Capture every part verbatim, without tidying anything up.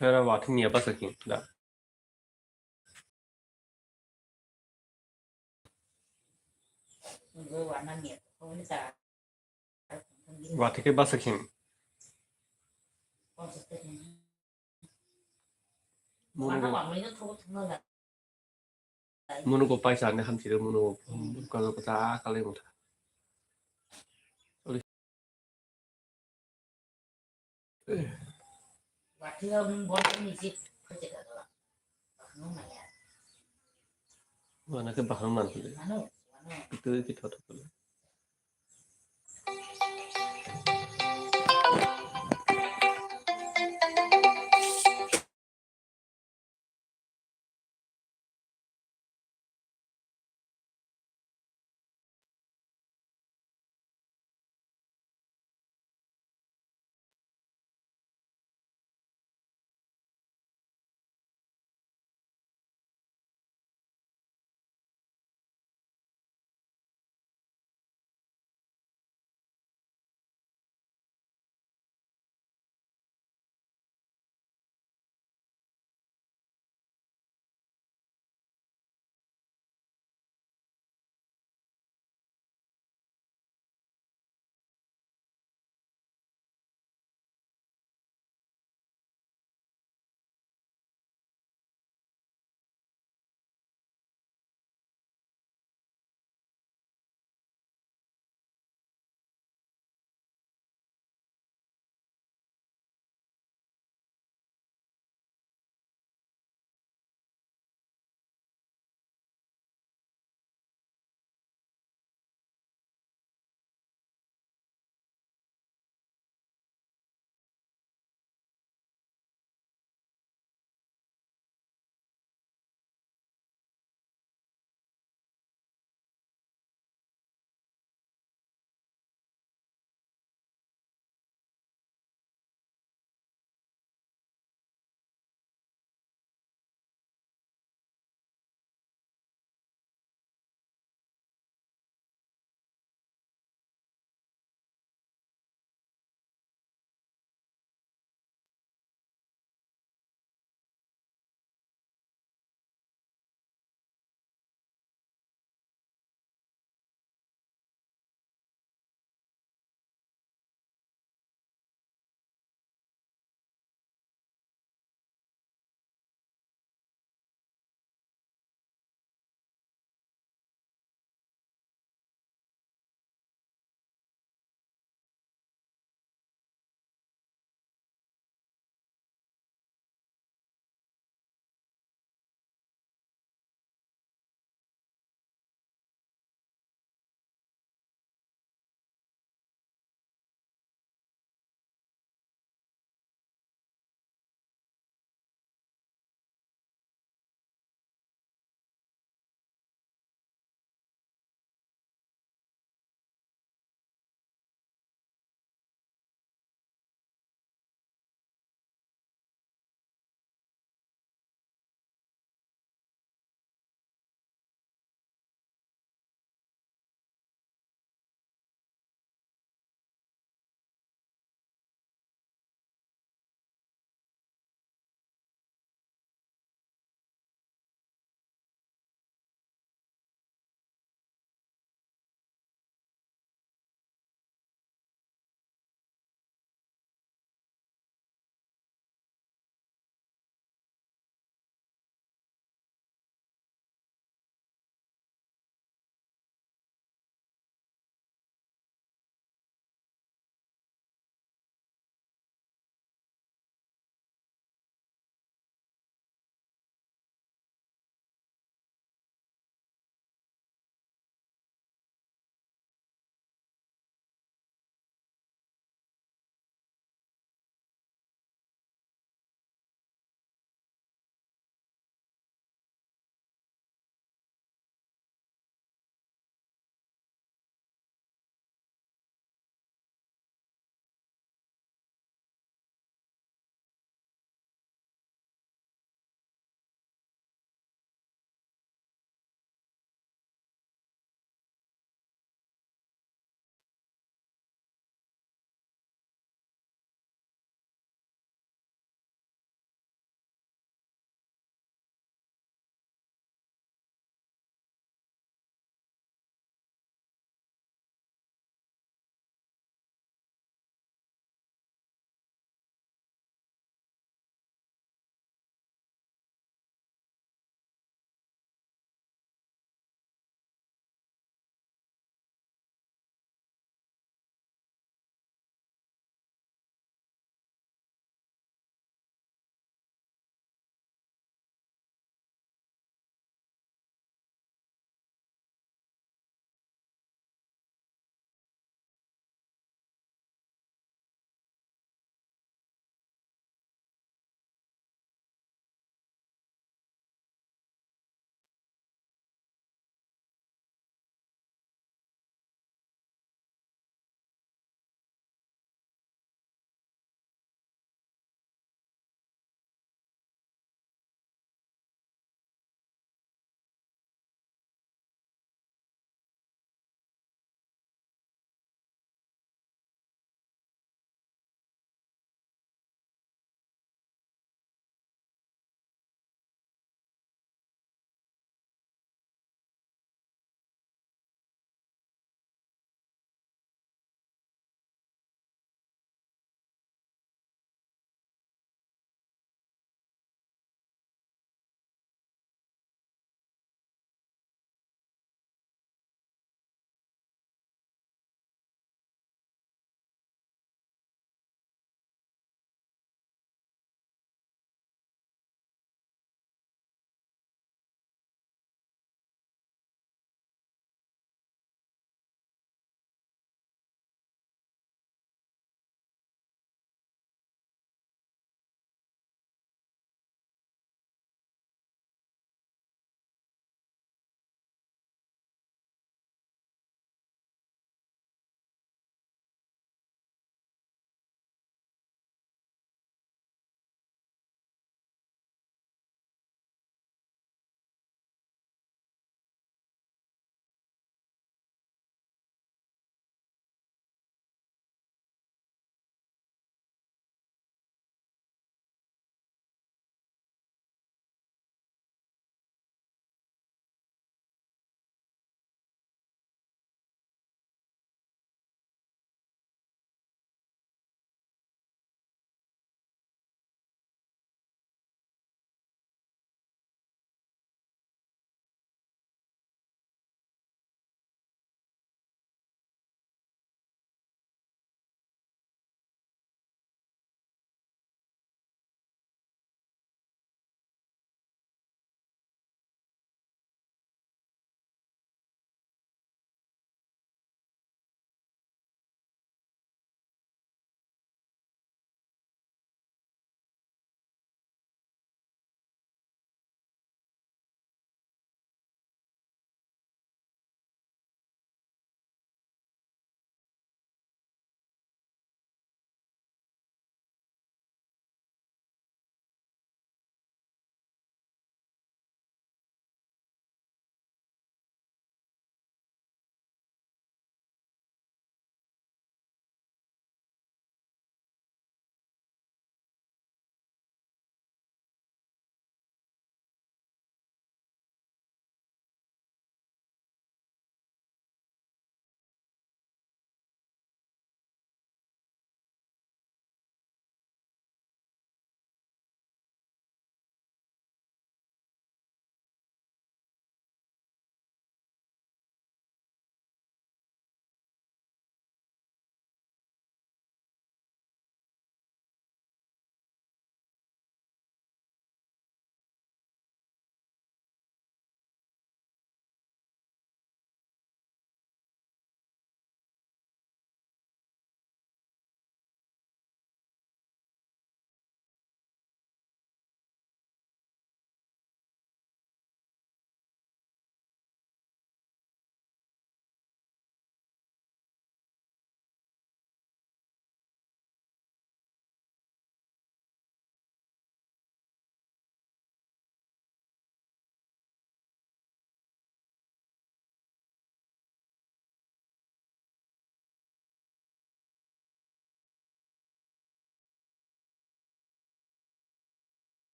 Hera wathini ya basa king da. Wathike basa king. Mono go, mono go paisa ne hamchire mono go kajo kacha kalai motha. Wana ke bahang man kule. Itu itu thoto kule.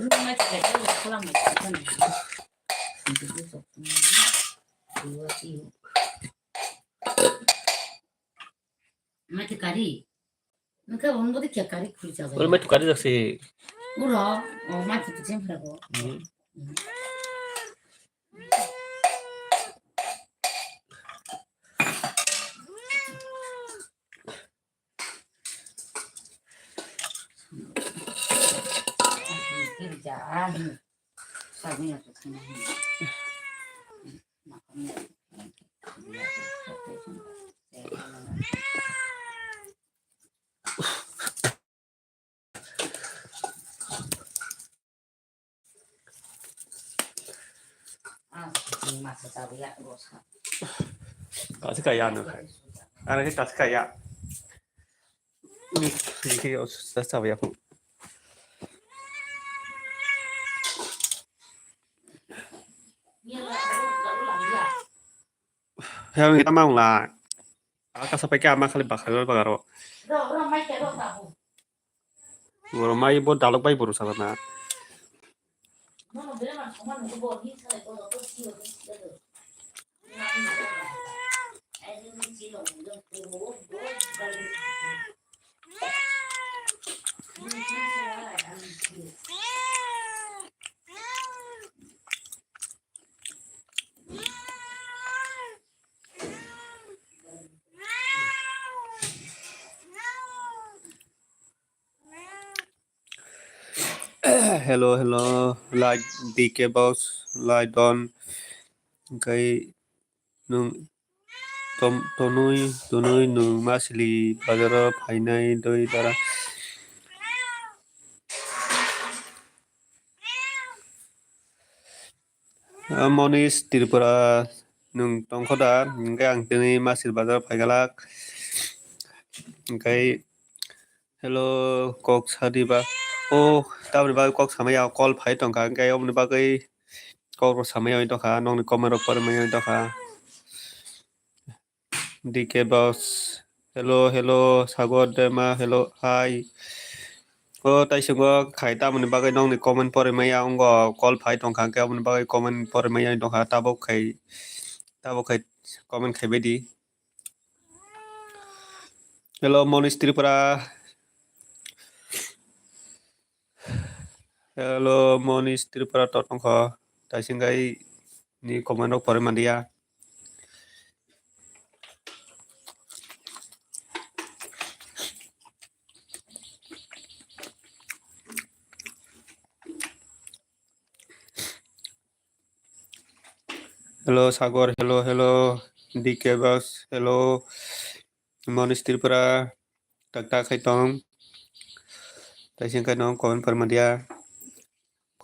Mati kari. Nungkhe omo bwdwi khe kari khuri chajak. Oro maitu kari jak se. Uro, o maitu tu jeng phrago. Hmm. Kasi kaya ano khai. Ano khai kasi kaya. Ini, ini kayak susah sama ya, Bu. Yang kita mau lah. Aka sapai ke ama khali bakha bagaro. Oro mai bo dalok bai buru sana na. Hello, hello, like D K boss, like don, kai nung tom tonui tonui nung masili bazaro phainai doi dara. Ah, Monish Tripura, nung tongkho da? Hingke ang tini Masir Bazar phaigalak. Hingke, hello, kok sadi ba? O, tamni bagwi kok samaya, call phai tongkha, hingke oboni bagwi kok rok samaya oi tongkha, nokni comment rok porwi maya oi tongkha. D K boss. Hello, hello, Sagor Dema, hello, hi. O, taisingo khai tamoni bagwi nokni comment porwi maya, ongo call phai tongkha, hwnkhe aboni bagwi comment porwi maya tongkha, tabuk khai, tabuk khai comment khaibaidi. Hello, Monish Tripura. Hello, Monish Tripura to tongkho. Taisingkai ni comment rok porwi manliya. Hello, Sagor. Hello, hello. D K Bas. Hello. Monish Tripura. Tak tak khai tong. Taising khai nong comment porwi manliya.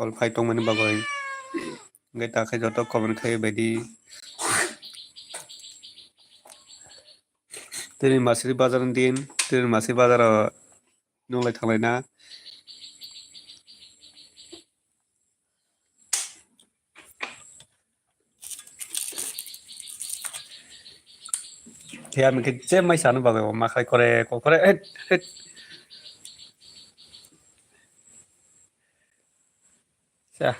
Call phai tongmani bagwi. Hingke ta khe joto comment khai baidi. Tini Masiri bazar ni din, tini Masiri bazar o nunglai thanglai na. Khe ani khe je mai sano bagwi o ma khai kore, ko kore, het, het. Sa.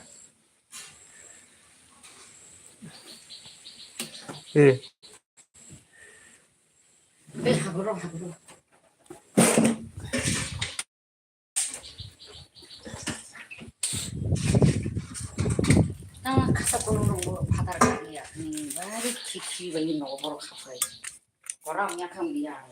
Eh. Be haboro, haboro. Tama kasa kono no boro phatar kani ya. Ni bari khikhi bai no boro khapai. Kora nya kham ya.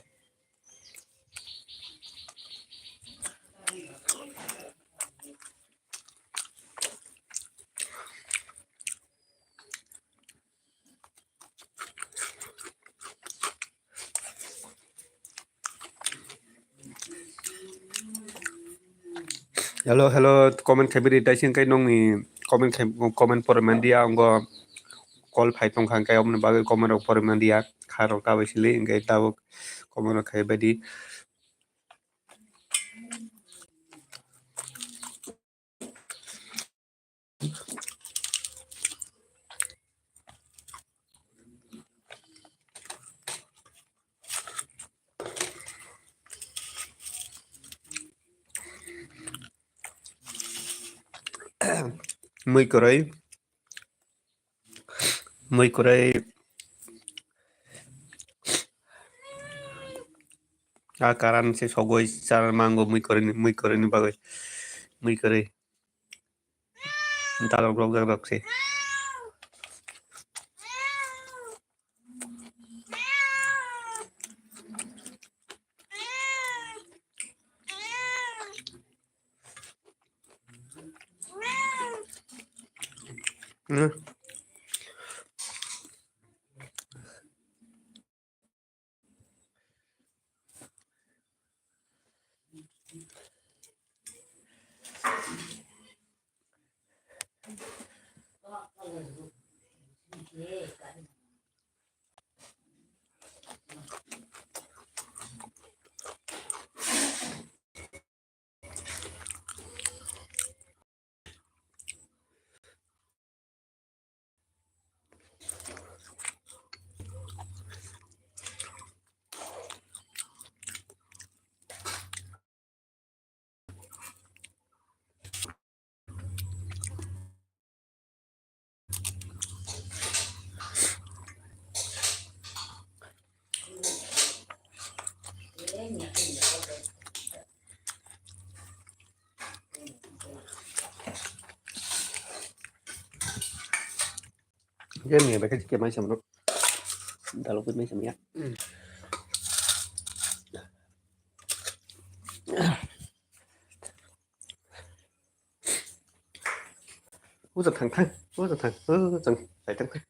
Hello, hello, comment khaibidi, taising kai nongni comment khai, comment porwi manliya, ongo call phai tongkha, hingke oboni bagwi comment rok porwi manliya, kha rok ta bai sili, hingke tabuk comment rok khai baidi. Mui kwrwi. Mui kwrwi. A karan se sogwi cha mango mui kwrwi ni, mui kwrwi ni bagwi. Mui kwrwi. Dalok rok jak rok se. Game ni bai khe mai samno. Dalok bai mai samya. Uja thang thang, uja thang, uja thang, thang thang.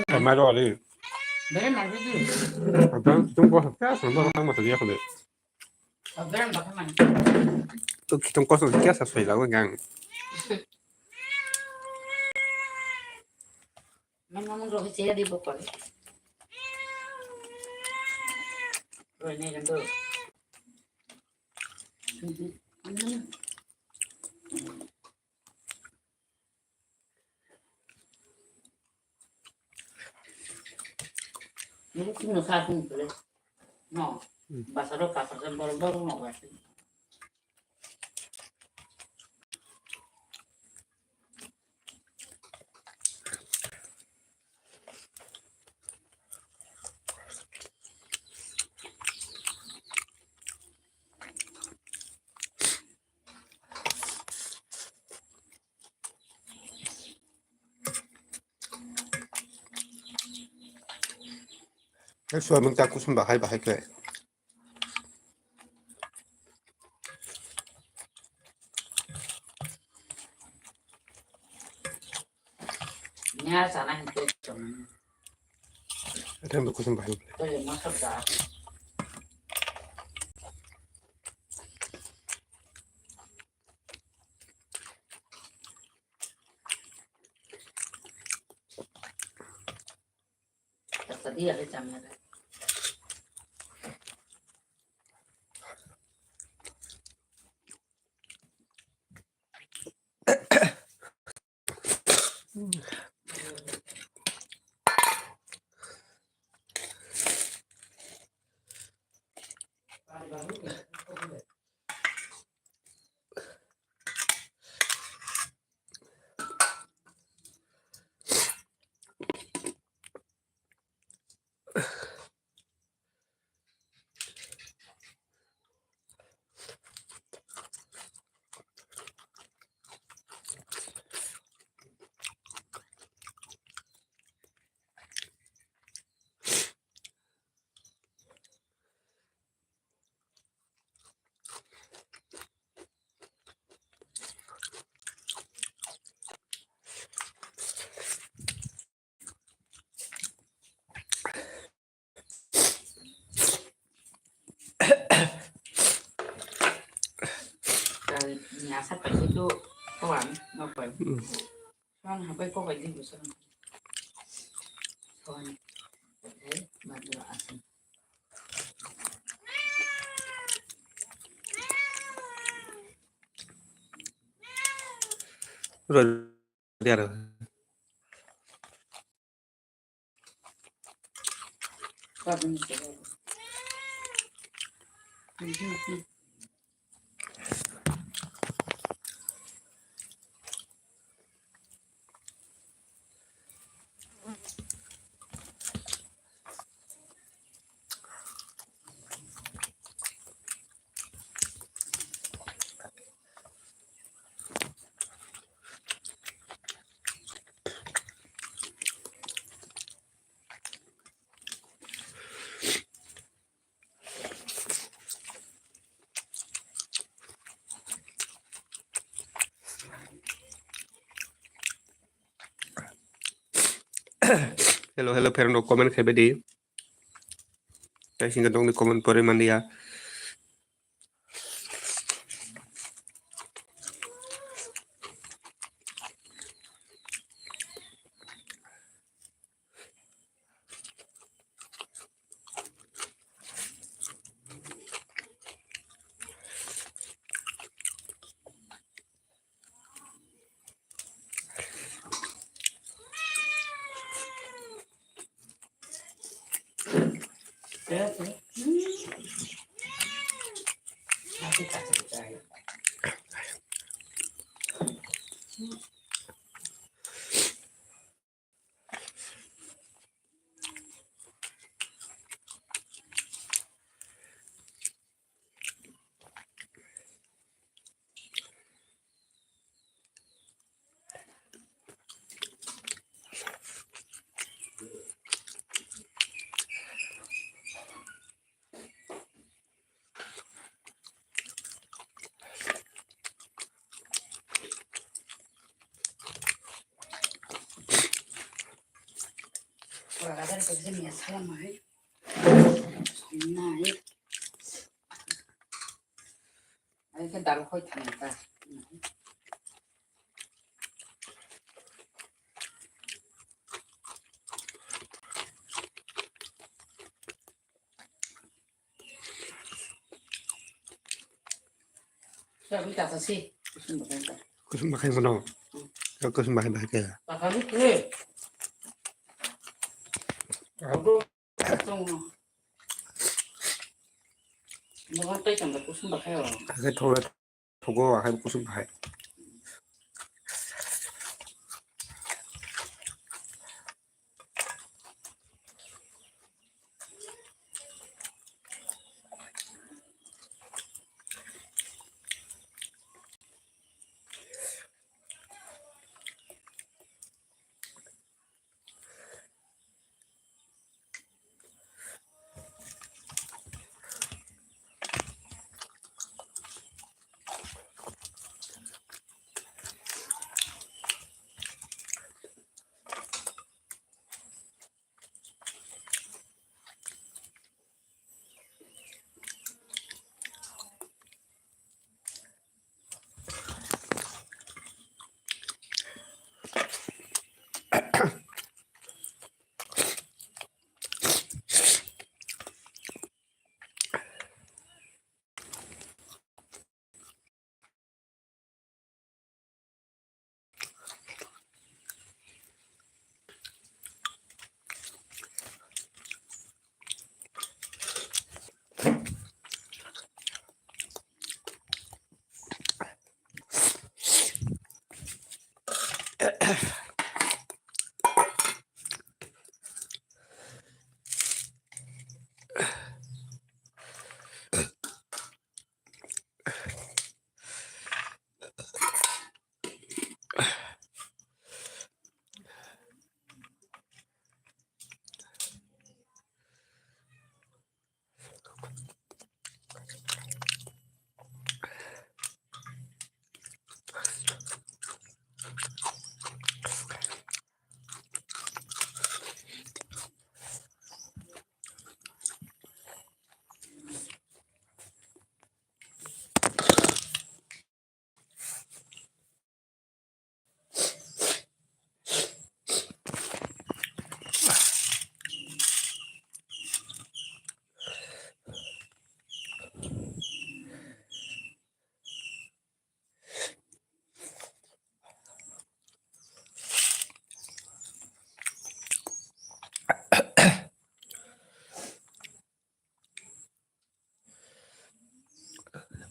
Tomato ali. Abang tung ko kya sambal tang masa dia kali. Tu kitong kosong kya sa soi lagu gang. Mana mun rohi saya di bokol. Rohi ni gandu. Ini sih nusah pun boleh. No, basaro kasar kan baru-baru no berarti. Soyabin ta kusum bahai bahai khe. Nya sana hingke chong. Ate ang kusum bahai. Kaya masak da. Tadi ada camera. Ni asar paisi tu kawan, no pai. Hmm. Kawan hapai ko kai di busa. Kawan. Eh, madu asam. Ro-, ro-, Hello, hello, friend rok comment khai bai di. Tai singkha dong ni comment pore manliya. Ai khe dal khoi thangkha. Kusum bakhai mano. Kusum bakhai bakhai kaya. Haikhe thola thogo, haikhe kusum bahai.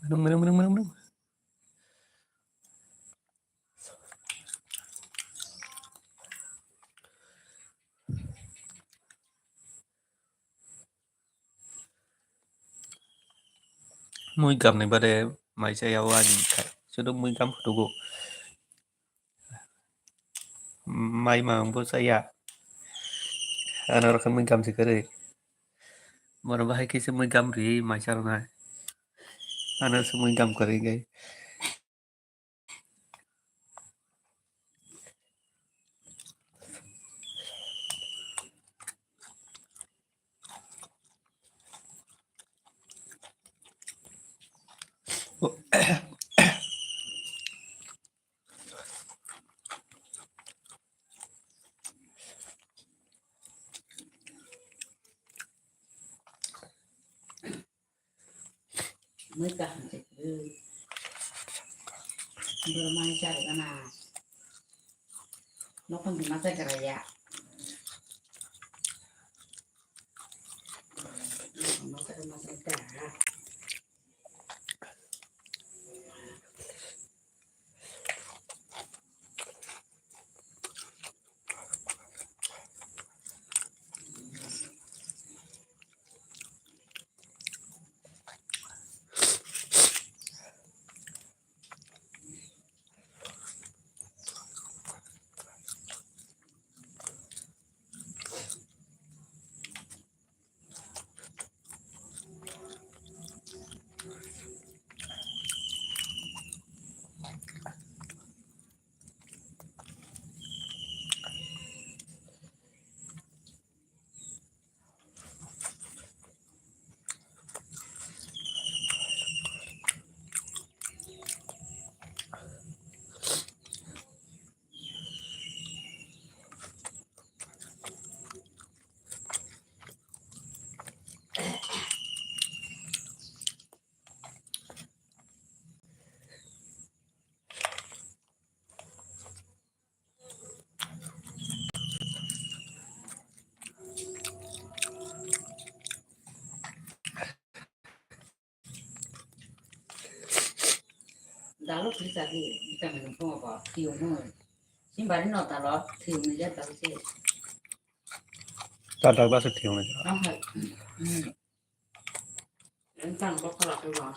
Mwnung, mwnung, mwnung, mwnung, mwnung. Mui gamni bade mai chaya o ani khai. Sudu mui gam phutugo. Mai ma bo chaya. Ano rokhe mui gam se kwrwi. Bono bahai khe se mui gam ri mai cha rwnai. Ano se mui gam kwrwi gai. Mui kaham se kwrwi. Borok mai chari gana. Nokon di masa kara ya. Masa kara masa kara. Dalo phisa di, vitamin phungo bo, thiyungmung. Simbari no dalo, thiyungni ya dalo se. Ta dal ba se thiyungni. Ahai. Hmm. Entang ko khala ko ba.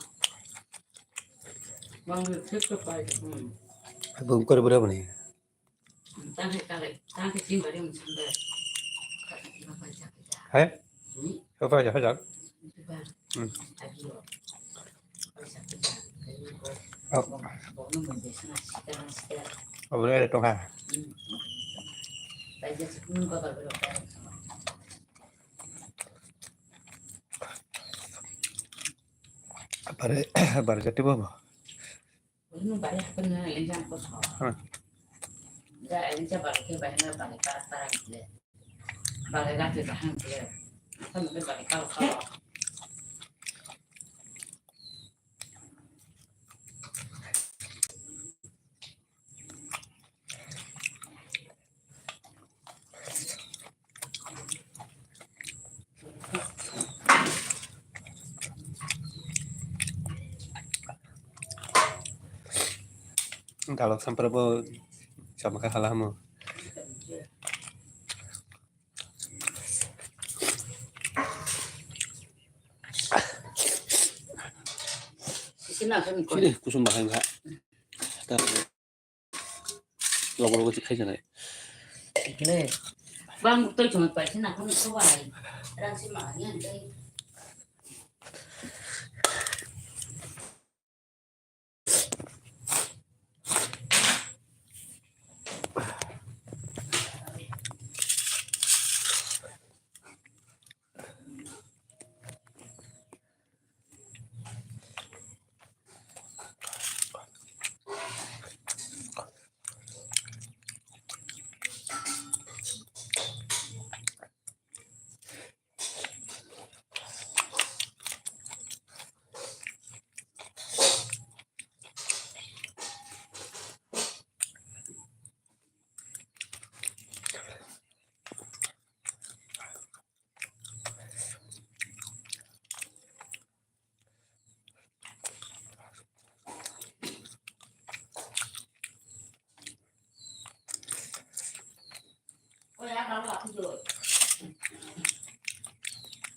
Bang thik to pai. Hmm. Bung kor bura bani. Hai? Apa aja, hajar? Hmm. Oh. Oh, boleh ada tong ha. Bare, bare jati bo. Ini bari hakun na enjang ko so. Hmm. Ja enjang bari ke bari na bari para para gile. Bari ga ke bahang gile. Apa mungkin bari kau kau. Dalok sampra bo sama kha hala hamo. Sini kusum bahai ha. Logo logo si khai janai. Bang toi chong pai sini aku ni kawai. Rang si ma ni antai.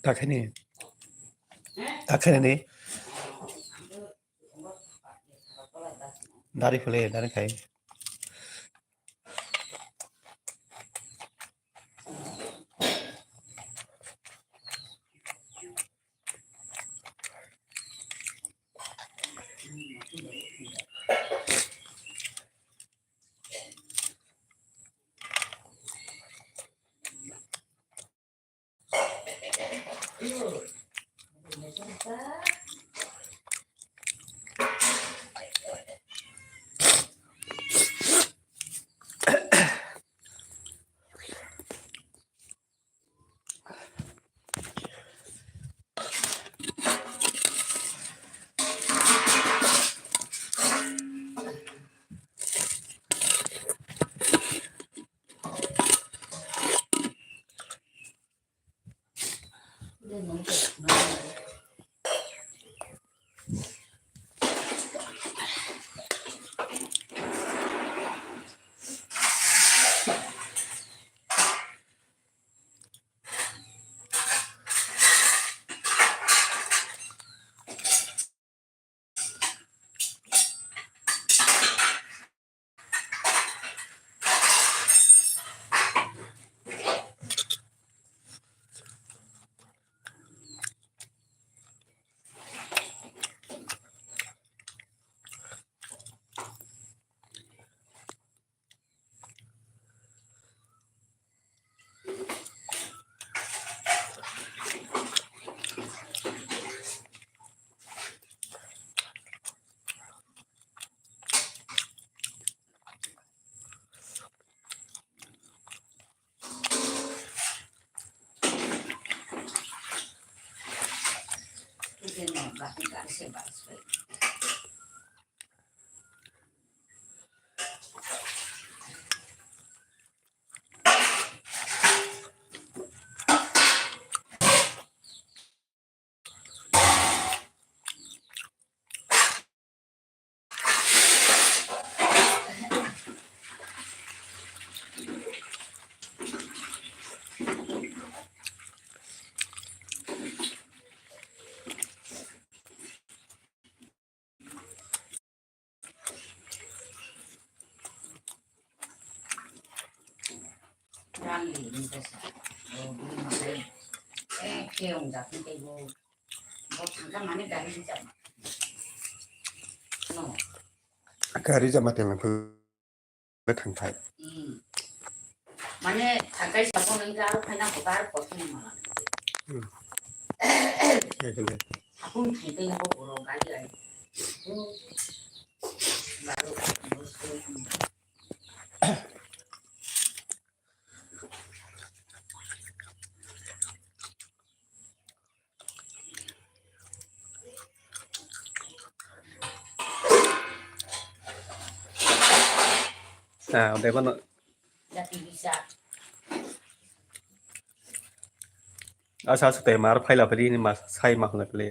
Takhini. Takhini. Dari phule, dari khai. Rang ni ring kasa. Bo bini makai. Eh, keong jat ni tei bo. Bo thangka mani gari rijak ma. No. Gari jama tenglang phai thangthai. Hmm. Mane thangkai sapon nang aro phaina ko aro kothon mala. Hmm. Ekle. Sapon thangkai bo boro gari ai. Hmm. Baru. Ah, odebano. Jati bisa. Asa, asa, tei mar phaila phili ni mas sai ma hwnwi phili.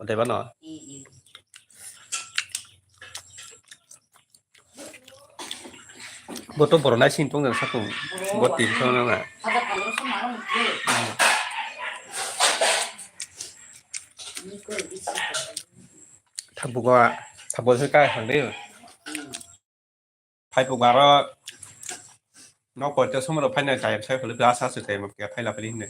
Odebano. Mm, mm. Bo to borok naising tong jang sakung. Bo tin song na na. Ada kalau sama orang tu. Ni ko isi. Thabugo, thabugo se kai hande. Hmm. Phai bugo aro nok porte somoro phaina kai sai phali asa su tai mo kya phaila phali hinde.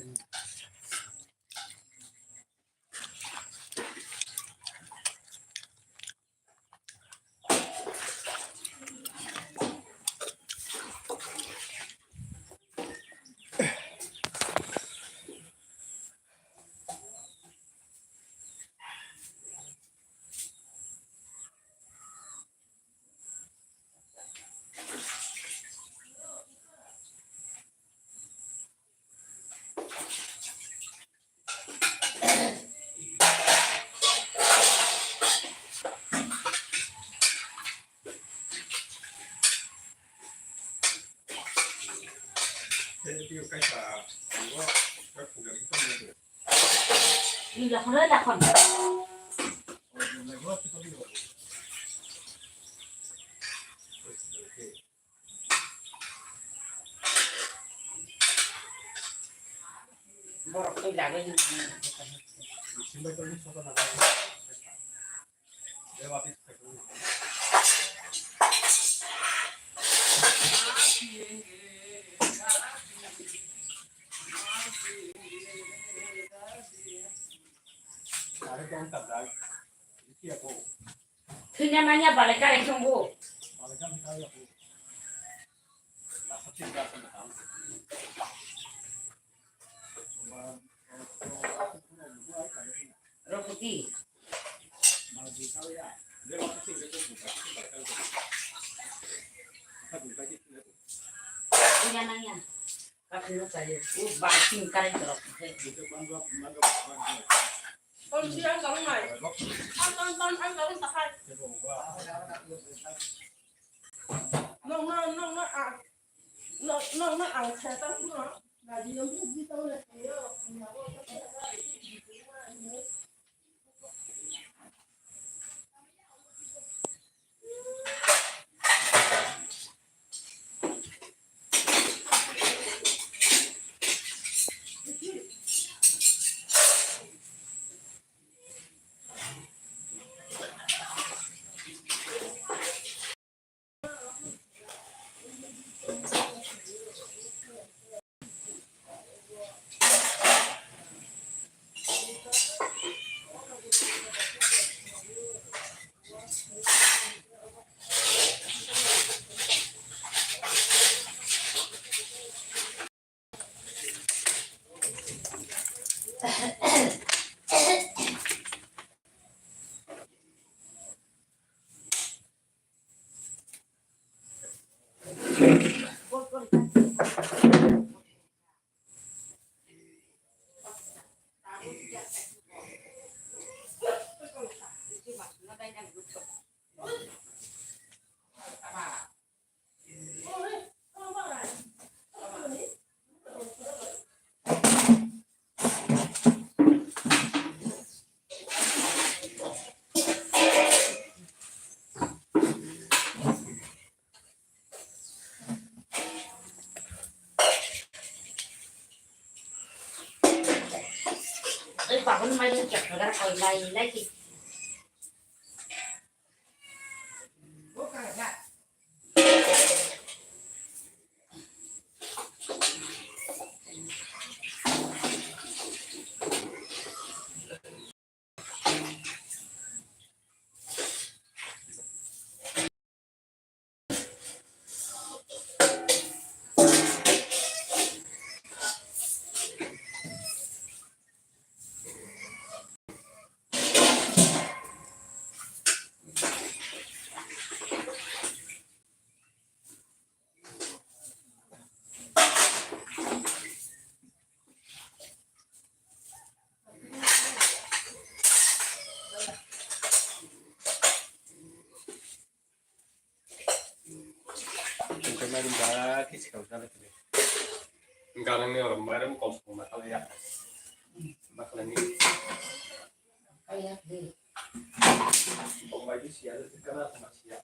Borok tei da Thwina manya balai kare thung bo. Rokoti. Thwina manya. Kapino chayo. U balting kare dorok. Ton siang kalung nai. Ton, ton, ton, ang kalung takai. Nong, nong, nong, nong, ah. Nong, nong, nong, ang khe ta puno. Nadi yang bu bi tau le yo. Oi, bakun mai ring chak khagar koi lai lai ki. Tungkai mairum ba khe sikang jala khe. Ganang ni orom mairum kom song ma kala ya. Bakla ni. Kom bai di siya, kana sama siya.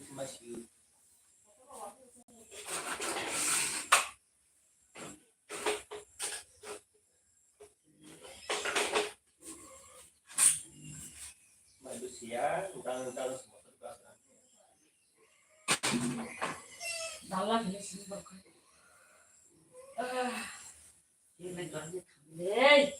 Sama siya. Manusia, tukang-tukang semua tukang. Dalam ini sini berkah. Ah, ini mentornya kambing.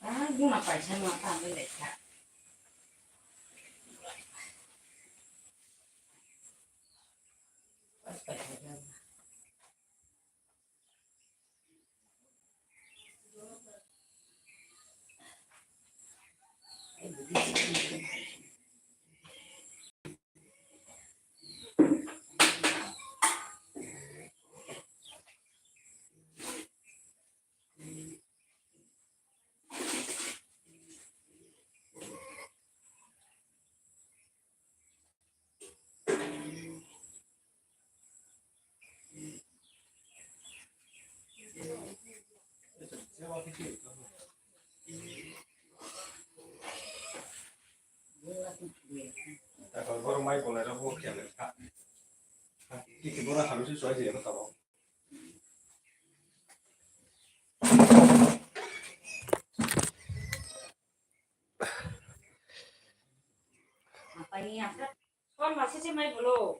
Ah, guna paisa ma ta mai lai kha.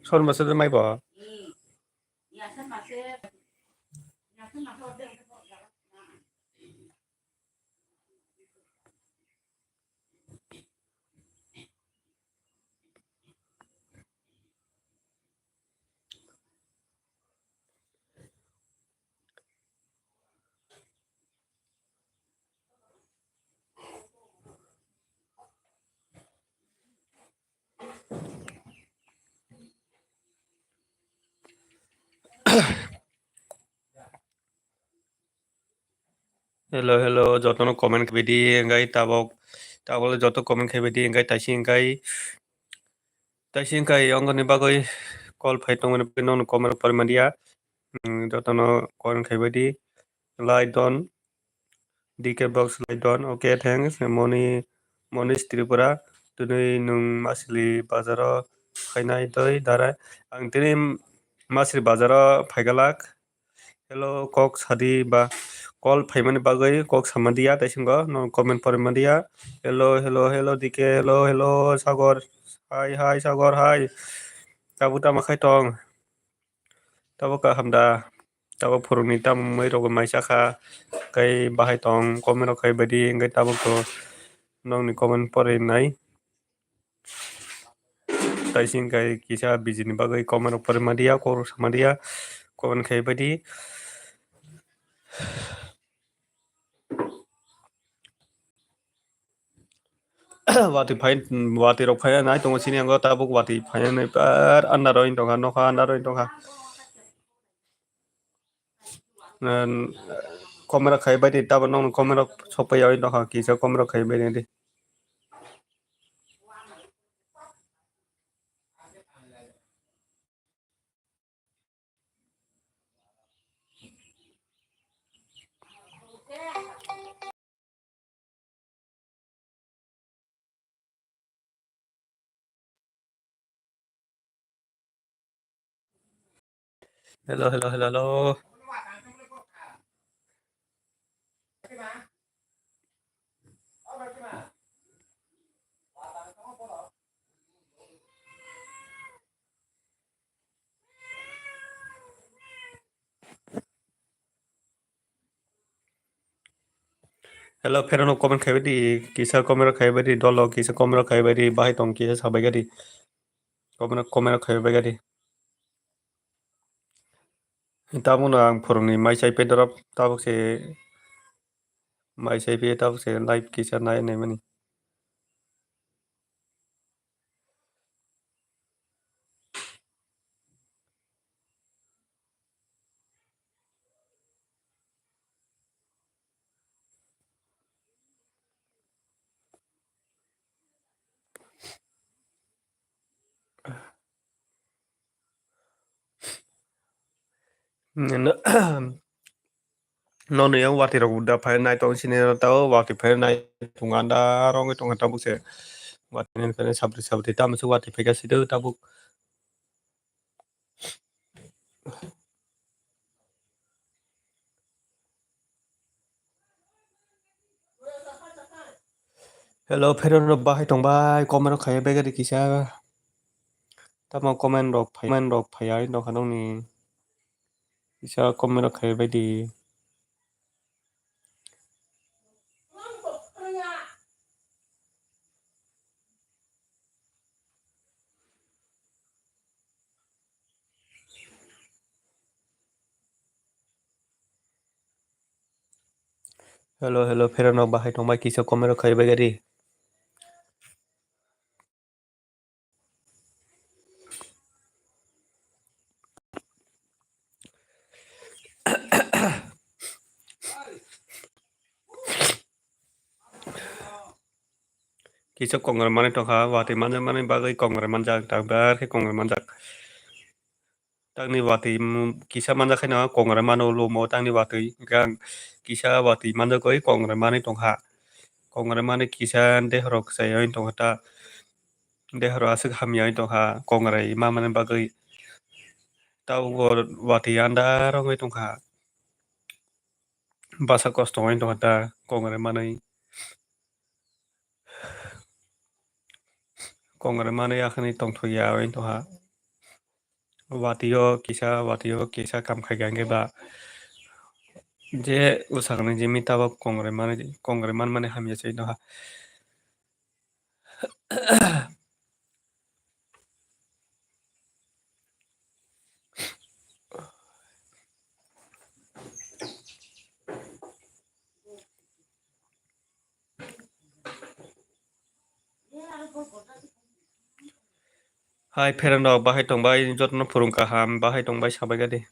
Son masuk mai bo. Hello, hello, jotono comment khaibidi, engkai tabok, tabok joto comment khaibidi, engkai taisi engkai, taisi engkai, ongoni bagwi call phai tongmani bagwi nokno comment rok porimandiya, mm, jotono comment khaibidi, like don, D K box like don, okay, thanks, Moni, Monish Tripura, tini nwng Masili bazaro phainai doi darai, ang tini Masili bazaro phaigalak. Hello, kok sadi ba call phaimani bagwi kok samandiya, taisingo no comment porimandiya. Hello, hello, hello, D K, hello, hello, Sagor. Hi, hi, Sagor, hi. Tabuk tamo khai tong? Tabuk kaham da? Tabuk phurungni tamo mui rok mai sakha. Kai bahai tong, comment rok khai badi, engkai tabuk to nokni comment porinai. Taisi engkai kisa bijini bagwi comment rok porimandiya, kok rok samandiya, comment khai badi. Watwi phai, watwi rok phai nai tongo sini, ang tabuk watwi phai nai par andar oi tongkha, nokha andar oi tongkha. Comment rok khai badi, tabuk nokni comment rok sokpai oi tongkha, kisa comment rok khai badi. Hello, hello, hello, hello. Hello, phenono comment khai badi, kisa comment rok khai badi, dolo kisa comment rok khai badi, bahai tong kisa sabai gadi. Comment, comment rok khai bai gadi. Tabukno ang phurungni mai chai pe dorop, tabuk se mai chai pe, tabuk se live kisa nai nai mani. Nono yang watwi rok da phai nai tong sini tao watwi phai nai tongo da rong tongo tabuk se watwi phai sabri sabri tamo se watwi phai ka sidi tabuk. Hello, phenono bahai tong bai, comment rok khai bai gadi kisa. Tamo comment rok phai, comment rok phai ai nokha nokni kisa comment rok khai bai di. Hello, hello, phenono bahai tong bai kisa comment rok khai bai gadi. Kisa kongrai manwi tongkha, watwi manjakmani bagwi kongrai manjak, takdar khe kongrai manjak. Takni watwi, mm, kisa manjak khaino kongrai mano lumo, takni watwi hwnkhe ang kisa watwi manjagwi kongrai manwi tongkha. Kongrai manwi kisa dehorok kwchai wngwi tongkha ta, dehorok aswk hamya wngwi tongkha kongrai mamani bagwi. Tabukbo watwi andar wngwi tongkha. Bwsa kosto wngwi tongkha ta kongrai manwi. Kongrai manwi akhani tongthokya wngwi tongkha. Watwi o kisa, watwi o kisa kam khaikha hwnkhe ba je bwsakni jimi tabuk kongrai manwi, kongrai manmani hamya se wngwi tongkha. Hai pherang rok, bahai tongbai, jotono phwrwng kaham, bahai tongbai sabai gadi.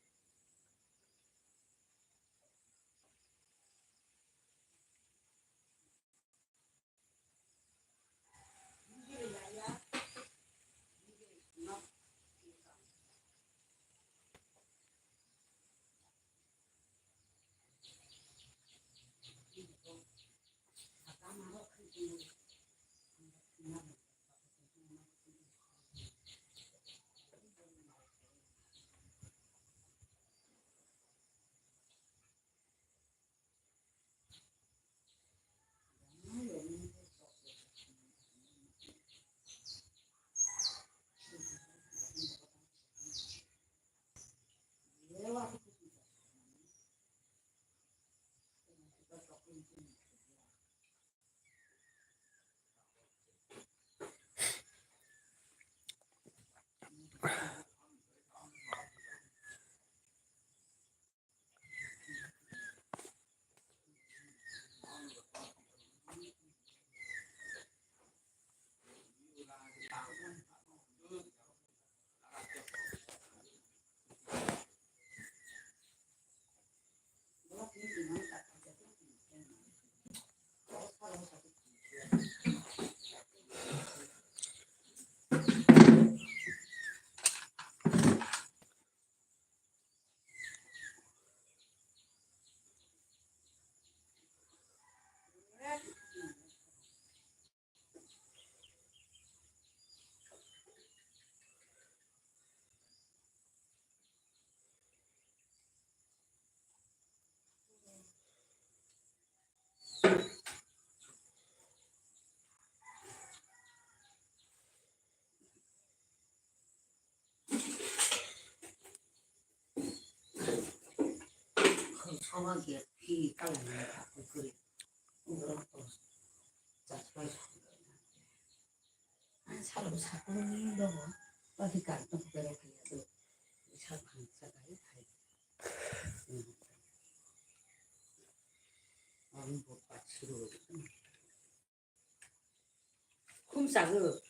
Khum chago.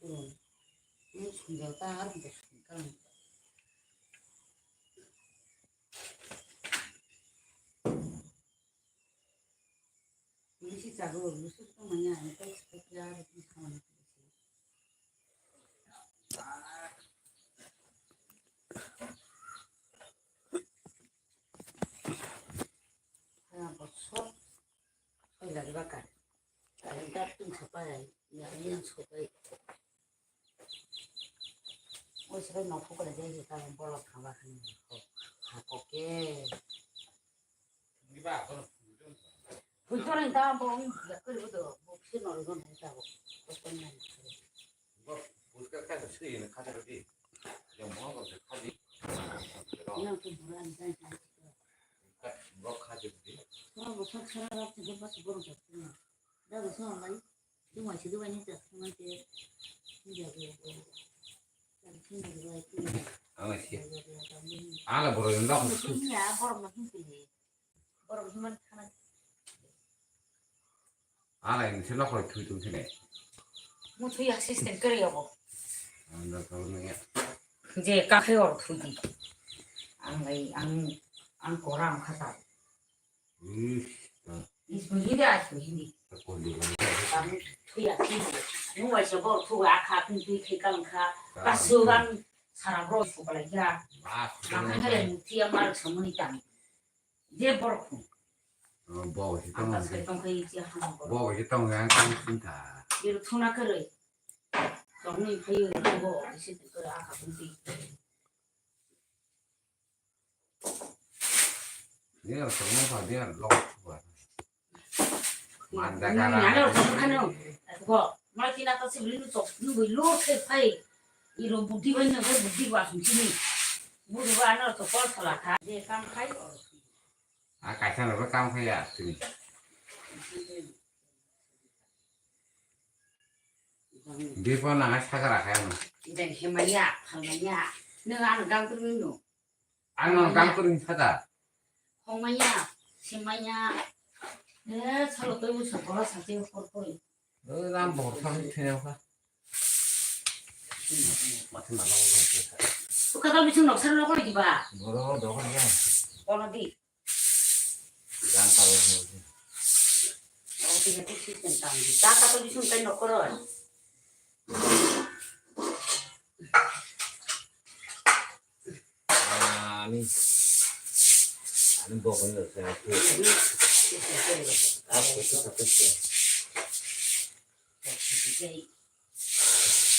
Hmm. Nung sumjak ta, ar bo sumkang. Bisi chago, bisi tongmani ang tei sukya, bisi khamani. Aya bo sok. Soilari baka. Ai, dak tun sapai, ya, yang sopai. Oi, sapai mau pukul aja, kita bolak khawa kan. Ha, oke. Pun to rin ta bo, ya, kiri bo to, bo, si no rin ta bo. Bo, pun na. Bo, pun ka ka si ni ka ta di. Yang mau ka ka di. Yang tu bulan dan. Ang si. Ala borok ni nok. Ala ni se nok rok thui tong sini. Mo thui assistant kari abo. Ang da tau nang ya. Je ka khe or thui di. Ang lai ang ang koram khata. Is. Is mo hindi as mo hindi. Thuya ki. Nung waisa bor thuga kha tun twi khai kang kha. Kasu bang sara bro su kala ya. Maka hele mukti ya mar samuni tang. Je bor khu. Bo si tong. Ang sai tong khai ya ha. Bo si tong ya kang sin ta. Iru thuna kare. Tong ni phayu bo isi kare akha tun twi. Dia tong no dia lok. Manda kara. Ano tong khano. Ko, mai tina ta sibli nu tok nu bui lu khe phai. Iro budi bai na budi wa sum sini. Budi wa ano to kol sala kha. Je kam khai. A kaisa no kam khai ya sini. Bipo nang sakara khai ano. Idan hemaya, phalmaya. Nang ano gam kru nu. Ano gam kru saka. Hongmaya, simaya. Eh, salo to usa kora sate kor koi. Eh, ram bor sam thene ka. Mati na lo. Uka to bichung nok sar lo koi diba. Boro do ka ya. Kono di. Jan pa lo. Oh, tiga tu si tentang. Tata to bichung kai nok koro. Ani, ani bokol ni saya tu. Aku tu satu tu.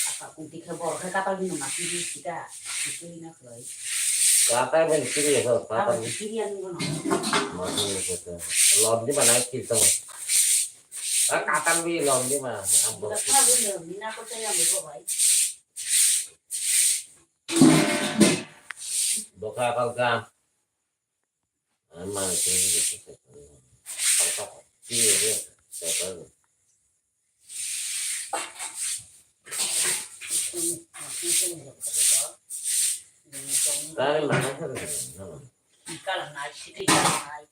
Apa kunti ke bor ke kapal ni mati di kita. Itu ina kelai. Kata ben kiri ya, kata ben. Kiri yang mana? Mati ni kata. Lom di mana kiri tu? Ah, kata bi lom di mana? Ambo. Kita pernah bin lom ni nak percaya ambo bai. Boka kau gam. Ama kiri gitu. Kau tak kiri gitu. Kau tak. Tari mana kau gitu. Kalang nai, sidi kalang nai.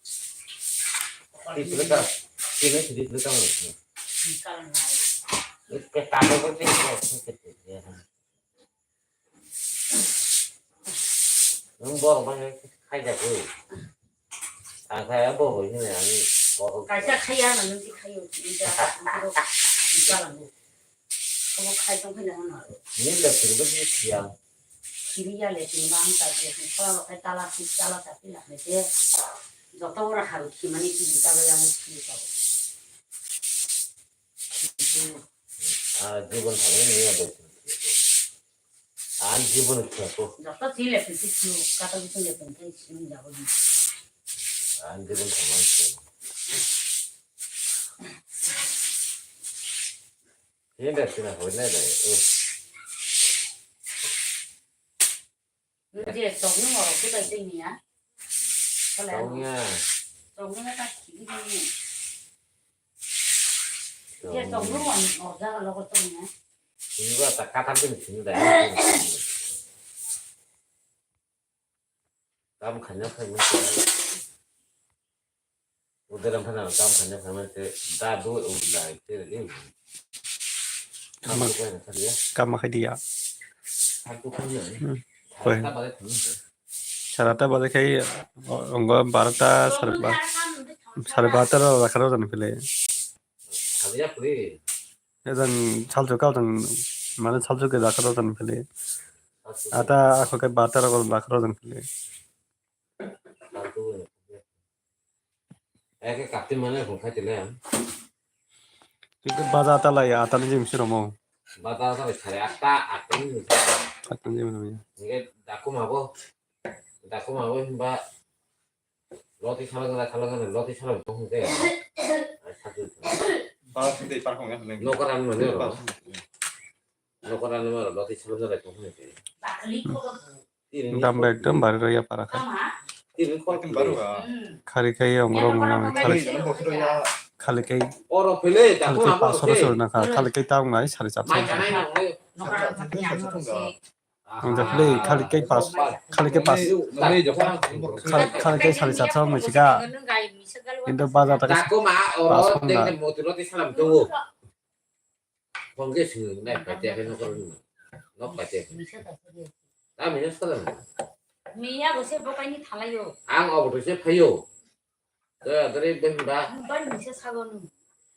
Di belakang. Sini sidi belakang. Kalang nai. Itu kata apa sih? Nung borok bai khai jak o. Ang khai borok bai hwnwi ang borok. Kaisa khaiya no nung khai o, tini ja, tini ja lang o. Obo khai tong khai na hano. Ni le phirbo ni khia. Khiri ya le tini ma ang ta je, tini pha khai tala, tala ta phi la je. Joto ora haru khimani tini ta ya mo khiri ta. Ah, jibon thangwi ni ya bai. Ang jibon khiyako. Joto si le pisi khiyo, kato bising le pengkai sini jago di. Ang jibon thamang khiyo. Ini dah sini hoi na dai. Oh. Nung je tong nung oro kutai tei niya. Tong ya. Tong nung ta khiri ni. Je tong nung oro jaga logo tong niya. Ini gua tak kata pun sini dah. Tam khanya khanya. Udaram phana kam khanya phana te da do u lai te le. Kam, kam khai diya. Kam khai diya. Kam khai diya. Hmm. Koi. Sarata bade khai, o, ongo barota sarba, sarba tara rakha rok jani phile. Khadiya phuli. Ejan salchuk kau jang, mane salchuk ke rakha rok jani phile. Ata akho ke barota rok rakha rok jani phile. Eke kapti mane hung khai tile. Itu baja ata lai, ata ni jim siro mo. Baja ata lai sare atta, atta ni jim siro. Atta ni jim siro. Nge daku mabo. Daku mabo himba. Loti sala gana, sala gana, loti sala mo hung ke. Ai satu. Balas itu ipar kong ya, neng. Nokoran mane ro. Nokoran mane ro, loti sala gana mo hung ke. Dam ba ekdom bari rw ya para kha. Khali khai ong rong na khali, khali khai, khali khai paso rw sor na kha, khali khai ta ong nai sari chatso. Ang ja philwi khali khai pas, khali khai pas, khali, khali khai sari chatso ong nai sika. Kintu baja ta pas ong na. Phone ke swng nai paite khe nokar nung. Nok paite. Misa ta sari. Ta misa sala. Miya bo se bokai ni thalayo. Ang obo to se phayo. Te adre behimba. Bai misa sago nung.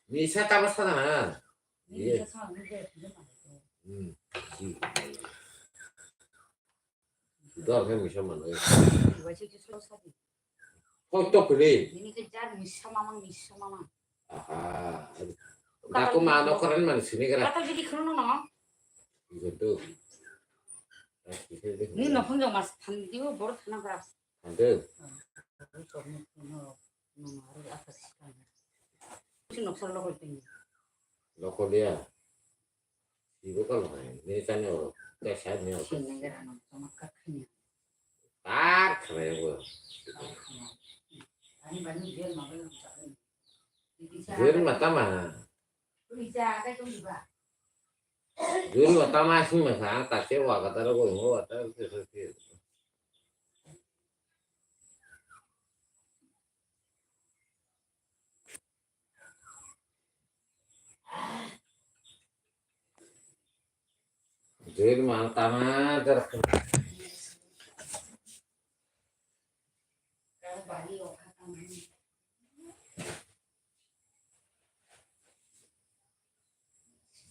Misa tamo sana na. Iya. Hmm. Dor khe misa manwi. Hoi to pili. Ini kejar misa mamang, misa mamang. Aha. Daku mano keren man sini kera. Kata jadi khrono no. Gitu. Ni no phone jong mas than diu bor thana kera. Ante. Lokol dia. Ibu kalau main, ini kan yo, kayak saya ni. Tar kena ya gua. Juri mata mana? Juri mata masih masa, tak sewa kata lo gua, gua kata lo. Jil mantama jar.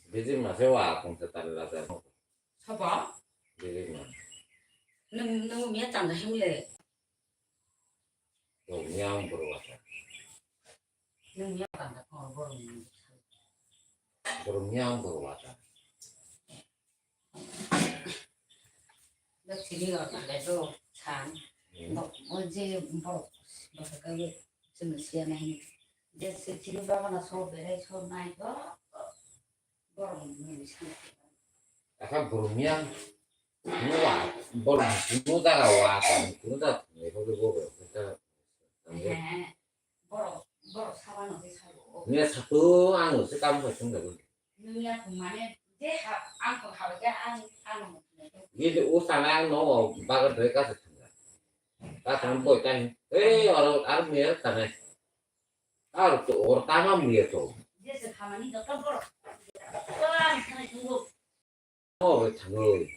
Biji mase wa kung se tali la jar. Sabo? Biji ma. Nung, nung mia tanda himle. Nung mia ang buru wata. Nung mia tanda kong buru. Buru mia ang buru wata. Lo chini lo tanda do chan. Hmm. Bo, bo je bo, bo ka ye chini sia na hin. Je se chini ba na so bere so nai do. Aka burung yang nuwa, burung kunu jaga wa, kunu jaga thangwi rw rw bo, kunu jaga thangwi. Niya sato ang se kam khai thung jago. Niya thung mane je ha, ang thung ha ja ang, ang. Ye de o sana ang no bagar doi ka se thung. Ka thang boi tai. Eh, oro ar me ta ne. Ar to or ta ma me to. Obo thangwi.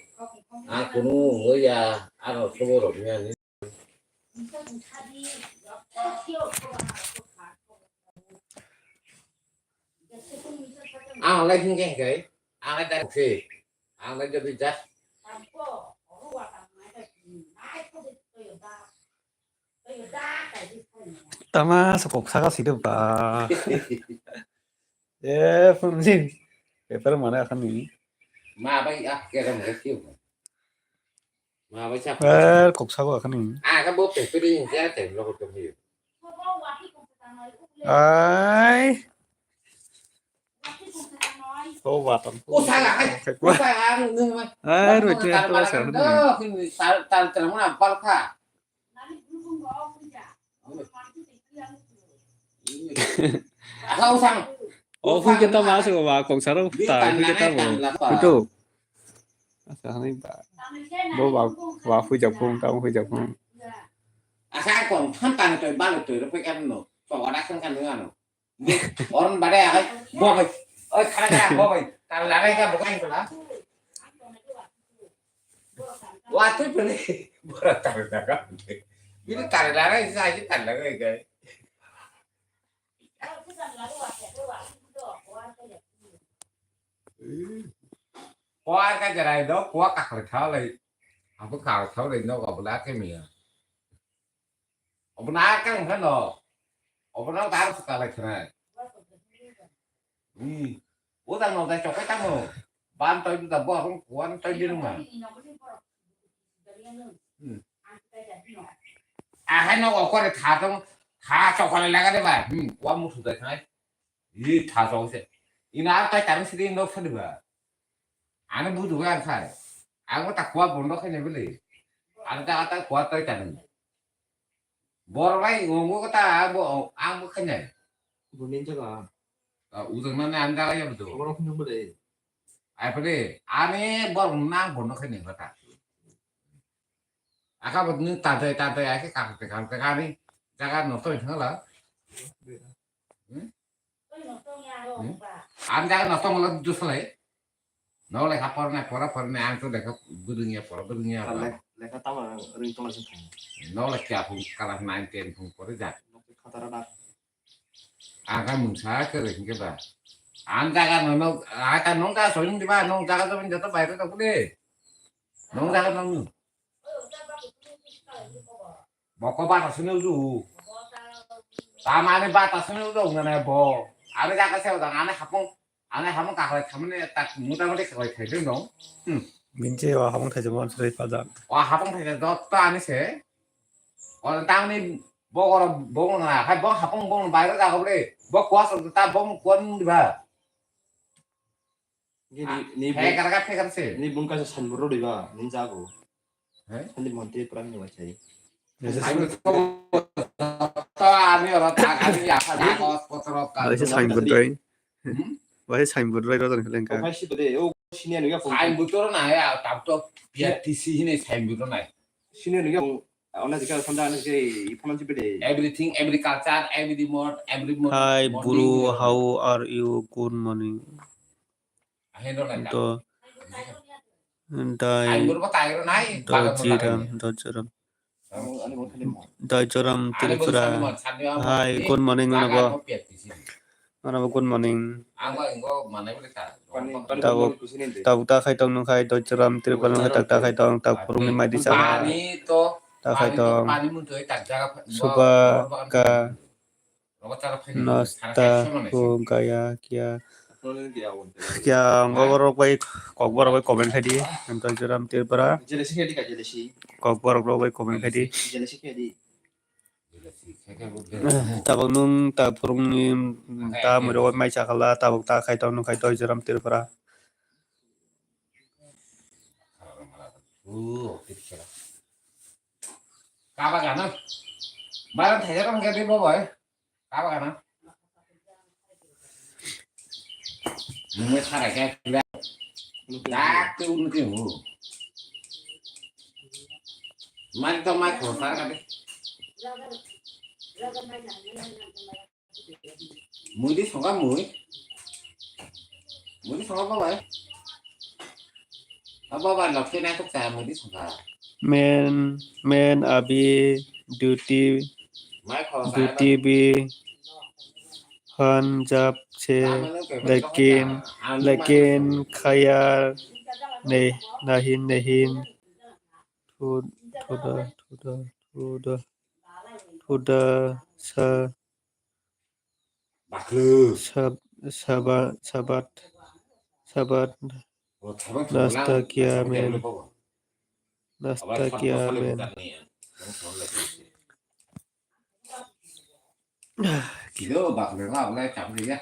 Ang kunu wngwi ya, ano sobo rok ni ani. Ang lai hingke hingke, ang lai direct se, ang lai jadi just. Tama sokok saka sida ba. Eh, pun sih. Paper mana akan ini? Ma bai ah kira mereka kiu. Ma bai sa. Eh, kok saka akan ini. Ah, kan bo paper ini ya tem lo ko hiu. Ai. Oh, watan. Oh, salah, ai. Ai, roi tu yang tu salah. Tal tal tal mana bal kha. Asa usang. Oh, hui kita masuk ba kong saro ta hui kita bo. Itu. Asa hani ba. Bo ba ba hui japung ta hui japung. Asa kong than tang toi bal toi ro pe kan no. To ada kan kan no. Oron bare agai, bo bai. Oi, khara khara, bo bai. Tar lagai ka bo kai kula. Wa tu pele, bora tar laga. Ini tar lagai, sa aja tar lagai kai. Kuar ka jarai do, kuar kakle thau lai. Abu kau thau lai no, abu la ke mia. Obo na kang phano. Obo no dar phuka lai khna. Hmm. O da no da chokai tamo. Ban toi da bo rung kuan toi di rung ma. Hmm. Ahai no okore tha tong, tha chokole laga de ba. Hmm. Wa mu thu da khai. Yi tha chok se. Ina ar tai tang sidi no phadi ba. Ani budu ga khai. Ang ta khua bondo khai ne bele. Ang ta ta khua toi tang. Bor bai ngo ngo ta ang bo ang bo khai ne. Bunin jaga. Udang na ne ang ga ya budu. Bor khai ne bele. Ai pele ani bor nang bondo khai ne ta. Aka bo ni ta tai ta tai ai ke ka te ka te ka ni. Jaga no toi thang la. Hmm? Hmm? Ang jaga nosto molo dusle. No lekha pornai, pora pornai, ang to lekha budungya, pora budungya. Lekha tamo ring tong sing. No lekha phung class nine ten phung pore ja. Khatara dak. Aga mungsa kere hingke ba. Ang jaga no no aga nong jaga soyung diba nong jaga jamin jato baire to kule. Nong jaga nong. Boko bata sini uju. Tamane bata sini uju ngane bo. Are jaga se udah ngane hapung. Ane hamung kaklai thamani tak mutamati kaklai thaideng dong. Hmm. Binche o hamung thaijak mo srai pajak. O hapung thaijak jotto ani se. O tamni bogoro bogong na hai bong hapung bong bairo jago ble. Bo kuas ta bong kuan diba. Ni ni ni He karga phe karse. Ni bung kaisa sanbur rodi ba nin jago. He? Sandi monti pran ni wachai. Ani ora tak ani apa tak os potro ka. Waisa signboard doi. Hmm? Waisa signboard doi rojan khleng ka. Okai si bade o sini anu ya. Signboard to na ya tap to P R T C hine signboard to na. Sini anu ya ona jika sanda anu ke iphone si bade. Everything, every culture, every mode, every mode. Hi, bro, how are you? Good morning. To, dai, Dojiram, Dojiram. Dojiram Tripura. Hi, good morning, Anabo. Anabo, good morning. Tabuk, tabuk ta khai tong nung khai, Dojiram Tripura nung khai tak ta khai tong, tak phurung ni mai di sa. Ta khai tong. Subaka. Nasta ho gaya kya? Kya ang borok bai kok borok bai comment khai di. Ang Dojiram Tripura. Kok borok rok bai comment khai di. Tabuk nung ta phurung ni ta mui rok bai mai chakala tabuk ta khai tong nung khai Dojiram Tripura. Kaba gana. Baran thai jaga mungkin di bawa. Kaba kana? Mungkin sarai kaya kira. Dak tu mungkin hu. Mari to mai khosar kade. Mui di songa mui. Mui di songa babai. Abo ba lok khe naithok cha mui di songkha. Men, men abhi duty, duty bhi han jab se, lekin, lekin khaya ne, nahin, nahin. Thuda, thuda, thuda, thuda, thuda sa. Baklo. Sab-, saba-, sabat, sabat, nasta kiya men, nasta kiya men. Kilo baklo na abla cham liya.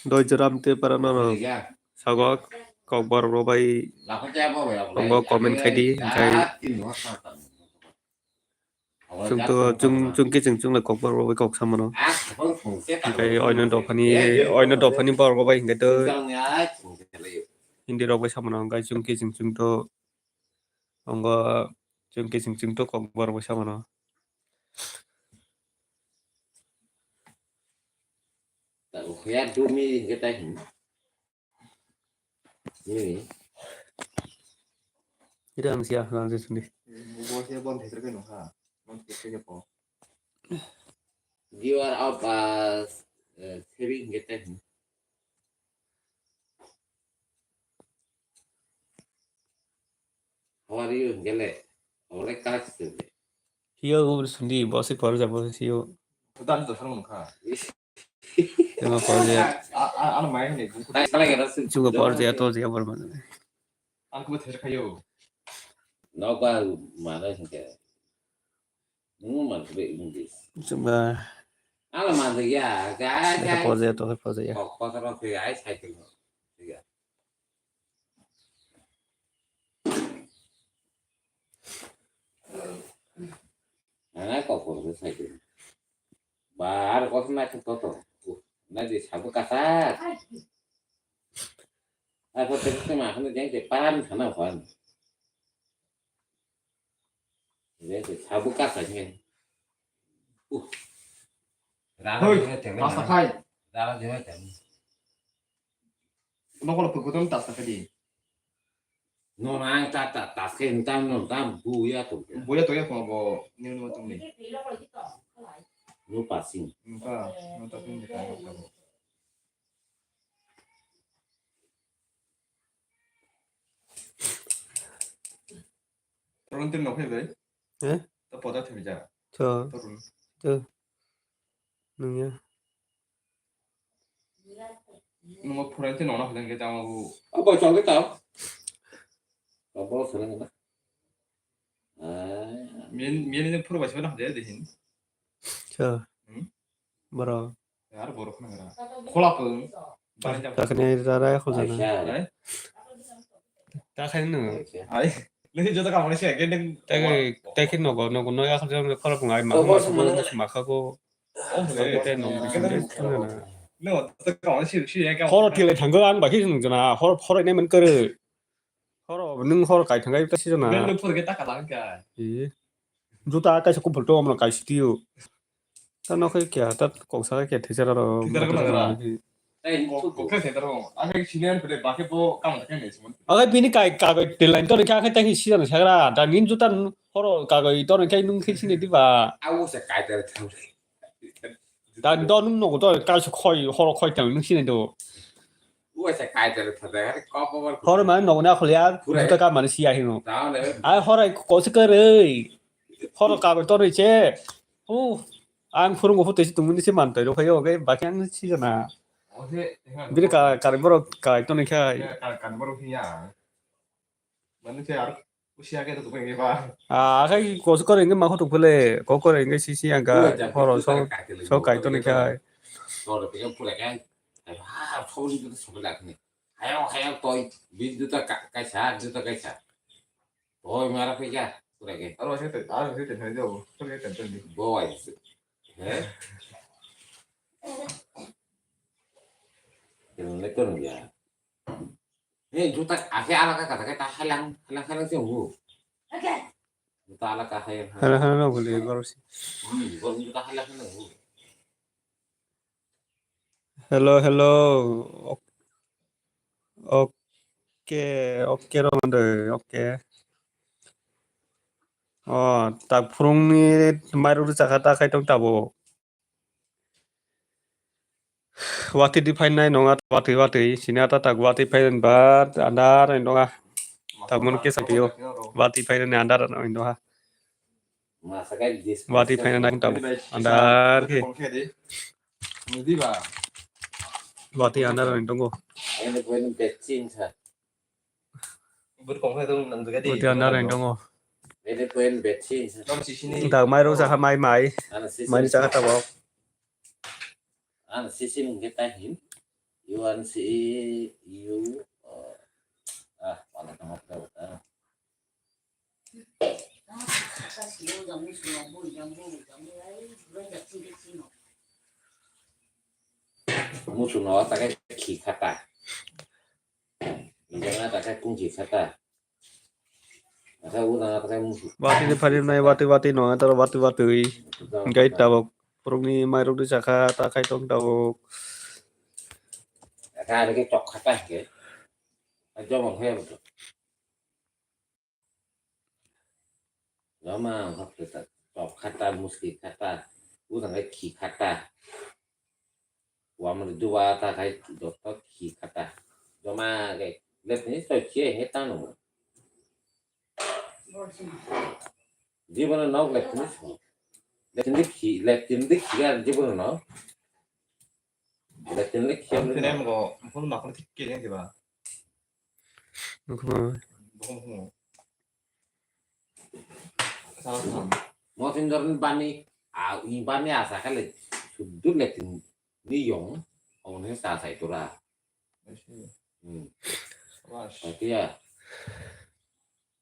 Doijoram Tripura no sagok kokborok rok bai tongo comment khai di, hingkhai chwng to chwng, chwng khe chwng chwng lai kokborok rok bai kok samano. Hingkhai oino dophani, oino dophani borok rok bai hingkhai to Hindi rok bai samano, hingkhai chwng khe chwng chwng to Tongo chwng khe chwng chwng to kokborok bai samano. Tabuk ya dumi hingke tai hin. Ini. Ida ang siya, ang siya sini. Bo siya bon thai terke no ha. Bon thai terke po. You are out, uh, uh, saving hingke tai hin. How are you? Gele. Ore kachi sende. Hiyo, ur sundi, bosi kor ja, bosi hiyo. Tutan to sarung kha. Ema kor ja. A, a, ano mai ne. Chungo kor ja, to ja, bor man. Ang ko ther khayo. No ba mana sende. Nung man kre English. Chungo. Ano man ya, ga, ga. Kor ja, to kor ja. Kok, kok, kok, ai cycle. Ya. Nana kok kok sai de. Bar kok na kok to. Na de sabu kasa. Ako te te ma khana jeng te paran khana khan. Jeng te sabu kasa jeng. Uh. Rara jeng te. Kasa khai. Rara jeng te. Nokolo pukutun tas ta kadi. No, ang ta, ta, ta, ke, ta, no, ta, buya to. Buya to ya, ko bo, ni, no, to ni. No, pasing. Nta, nta, tong de ka, ka bo. Ron tin no phai bai. Eh? To poda thimi ja. To. To run. To. Nungya. Nungo phurai te nona phai ke tamo bu. Abo chong ke tao. Abo sana na. Ah. Min, min ni phuru bai sana de de hin. Cha. Hmm? Boro. Ar boro khna gara. Khola pung. Bani jam. Takne rara khol jana. Acha. Ai. Ta khai nung. Acha. Ai. Nini joto kamani se ke nung. Ta khai, ta khai nogo, nogo, nogo, akhol jana khola pung ai ma. Obo ma, sumana ma, na. Ma kha ko. Oh, Te no, no, no, no. No, to ka wani si, si, ya ka. Horo tile thango ang ba khe nung jana. Hor, horo ne man kare. Horo nung hor kai thangai ta si jana. Nung pur ke ta ka lang ka. Eh. Juta kai sa kupul to amra kai si tiu. Ta no khai kya, ta kok sa kya thesa ro. Thesa ro na ra. Ko, ko ke thesa ro. Ang kai senior pele ba ke bo kam ta kai ne si mon. Agai bini kai, kai, kai, tilain to kya kai ta si jana sagra. Da nin juta horo kai, kai to kai nung khai si ne di ba. Awo se kai ta thang. Da do nung nogo to kaisa khoi, horo khoi tang nung sinai do. Uaisa kai tele thada, hari kop over. Horo mane nogo na kholiya, Pura. Juta ka mane siya hino. Tahu le. Ai horo kosi kare. Horo ka to re che. Oh, ang phurung go phutoi tungni se man toi ro phayo ge, baki ang si jana. Ohe, ha. Bini ka, kare borok kai to ni khai. Ya, ka, ka borok hiya. Mane se ar Usia ke tu pengen ba. Ah, akai kosu kore inge ma khutuk phele, ko kore inge sisi angka. Uwe, jam horo ke so, putar ka kele so bo, kai to ni kele kai. Sor ke pura kai. Ha, ha, thori tu sobe lakni. Hayo, hayo, toi, bin juta ka, kaisa, juta kaisa. Toi, mara pe ja, pura ke. Aro se te, aro se te, hai jo, so ke te, te. Boy. He? Kele ne to ya. He, juta akhe alaka kata khe ta halang, halang, halang se hu. Juta alaka hai, hai. Halang, halang no bole, baro si. Hmm, boro juta halang, halang hu. Hello, hello. Ok-, oke, oke, Roman de, oke. Oh, tak phurungni mairu chakha ta khai tong tabo. Wati di phainai nonga, wati, wati, sini ata tak wati phainai ba andar nonga. Tamon ke sapio. Wati phainai andar nonga. Wati phainai nang tam andar ke. Wati andar nonga. Bwrwi kong khe tong nang jaga di. Bwrwi andar nang tongo. Bede point bet si. Tong si sini. Dak mai rok jaha mai mai. Ana si Mai ni sini. Jaga tabok. Ana si sini hingke ta hin. You want si you, uh, ah, wala tama ta ta. Musu no ta ke khi khata. Jana ta ke kung khi khata. Ata u dana ta ke musu. Wati de phari nai, wati, wati no, ata wati, wati. Gai tabok. Purungni mairok de chakha, ta khai tong tabok. Ata are ke chok khata ke. Jomon khe. Joma, hok khe ta, chok khata, muski khata, udang khe khi khata. Wamri duwa ta khai joto khi khata. Joma khe, letni soi khiye he tano. Jibono nok letni so. Letni khi, letni khi ga jibono nok. Letni khiye. Ang tene mo, mo phone ma phone thik ke yang ba. Nukho. Bokom phone. Salam, salam. Motin dorni bani, a, i bani asa kale, sudur letni yong, awon he sa sai tora. Hmm. Awas. Atia.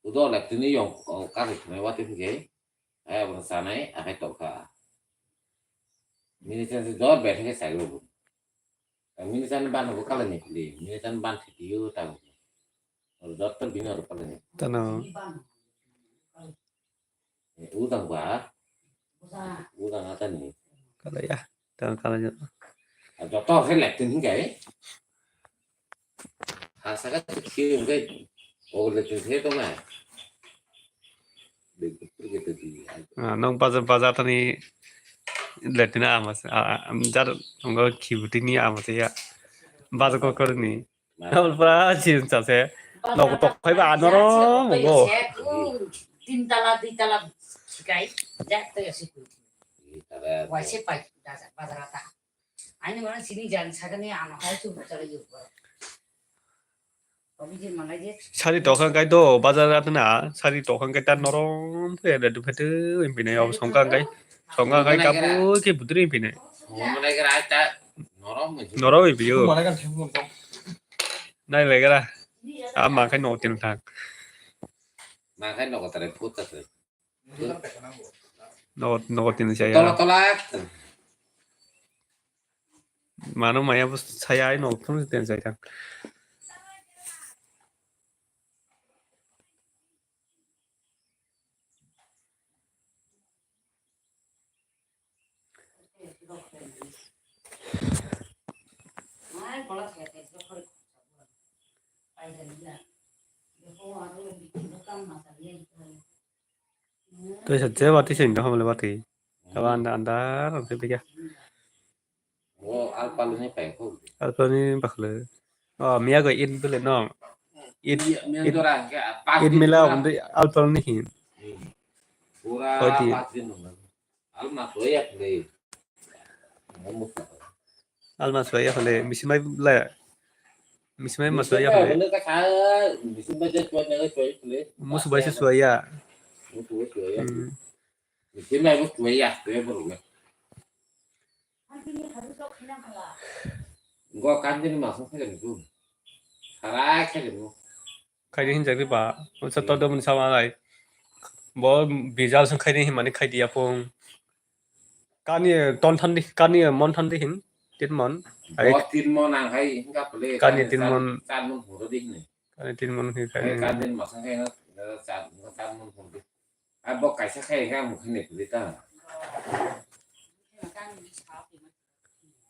Udo letni yong, o, kasi thumai wati phige. Ai, abang sanai, akai tokha. Mini chance dor bethang ke sai lo. Mini chance ban bo kala ni pili. Mini chance ban thiti yo tang. Or dot to bini or pala ni. Tano. Udang ba. Udang ata ni. Kala ya. Tano kala ya. Dot to he letni hingkai. Asa ka thiti yo hingkai. O le tin he to na. Big pur ke to di. Ah, nong bajar, bajar tani letina amas. Ah, ah, am jar nong khibuti ni amas ya. Bajar ko kor ni. Nabal pura chin sa se. Nok tok khai ba anorom go. Tin tala, dui tala sikai. Jak to ya sikul. Waise pai bazar, bazar ata. Ani mana sini jan sagani ano hai tu bazar yo. Obi je mangai je. Sari tokang kai do bazar atna, sari tokang kai ta norom te da du phete impine ob songkang kai. Songkang kai kapu ke butri impine. Songkang kai ta norom. Norom ipiyo. Nai legara. A ma kai no tin thang. Ma kai no ko tare phut ta. Nogo, nogo tini saya. Tola, tola. Mano maya bo saya ai nogo tini saya kan. Tei sa je wati se wati se wati. Taba anda andar ang se bikha. O alpaloni pai kho. Alpaloni bakhle. O miya go in bele no. In, in mela undi alpaloni hin. Pura pas din nang. Alma soya khle. Alma soya khle misimai la. Misimai ma soya khle. Misimai je soya khle. Musu bai se soya. Musu soya. Hmm. Misimai bo soya, soya bo rule. Go kandini masuk khle ni tu. Sarai khle ni. Khaidi hinjak di ba, unsa todo mun sama lai. Bo bijal sung khaidi hin mani khaidi apung. Kani ton than di, kani mon than di hin, tin mon. Ai bo tin mon ang hai hinga pele, kani tin mon. Char mon horo di hin. Kani tin mon hin kani. Kani tin masang hai na, char, char mon horo di. Abo kaisa khai hinga mukhin ni pele ta.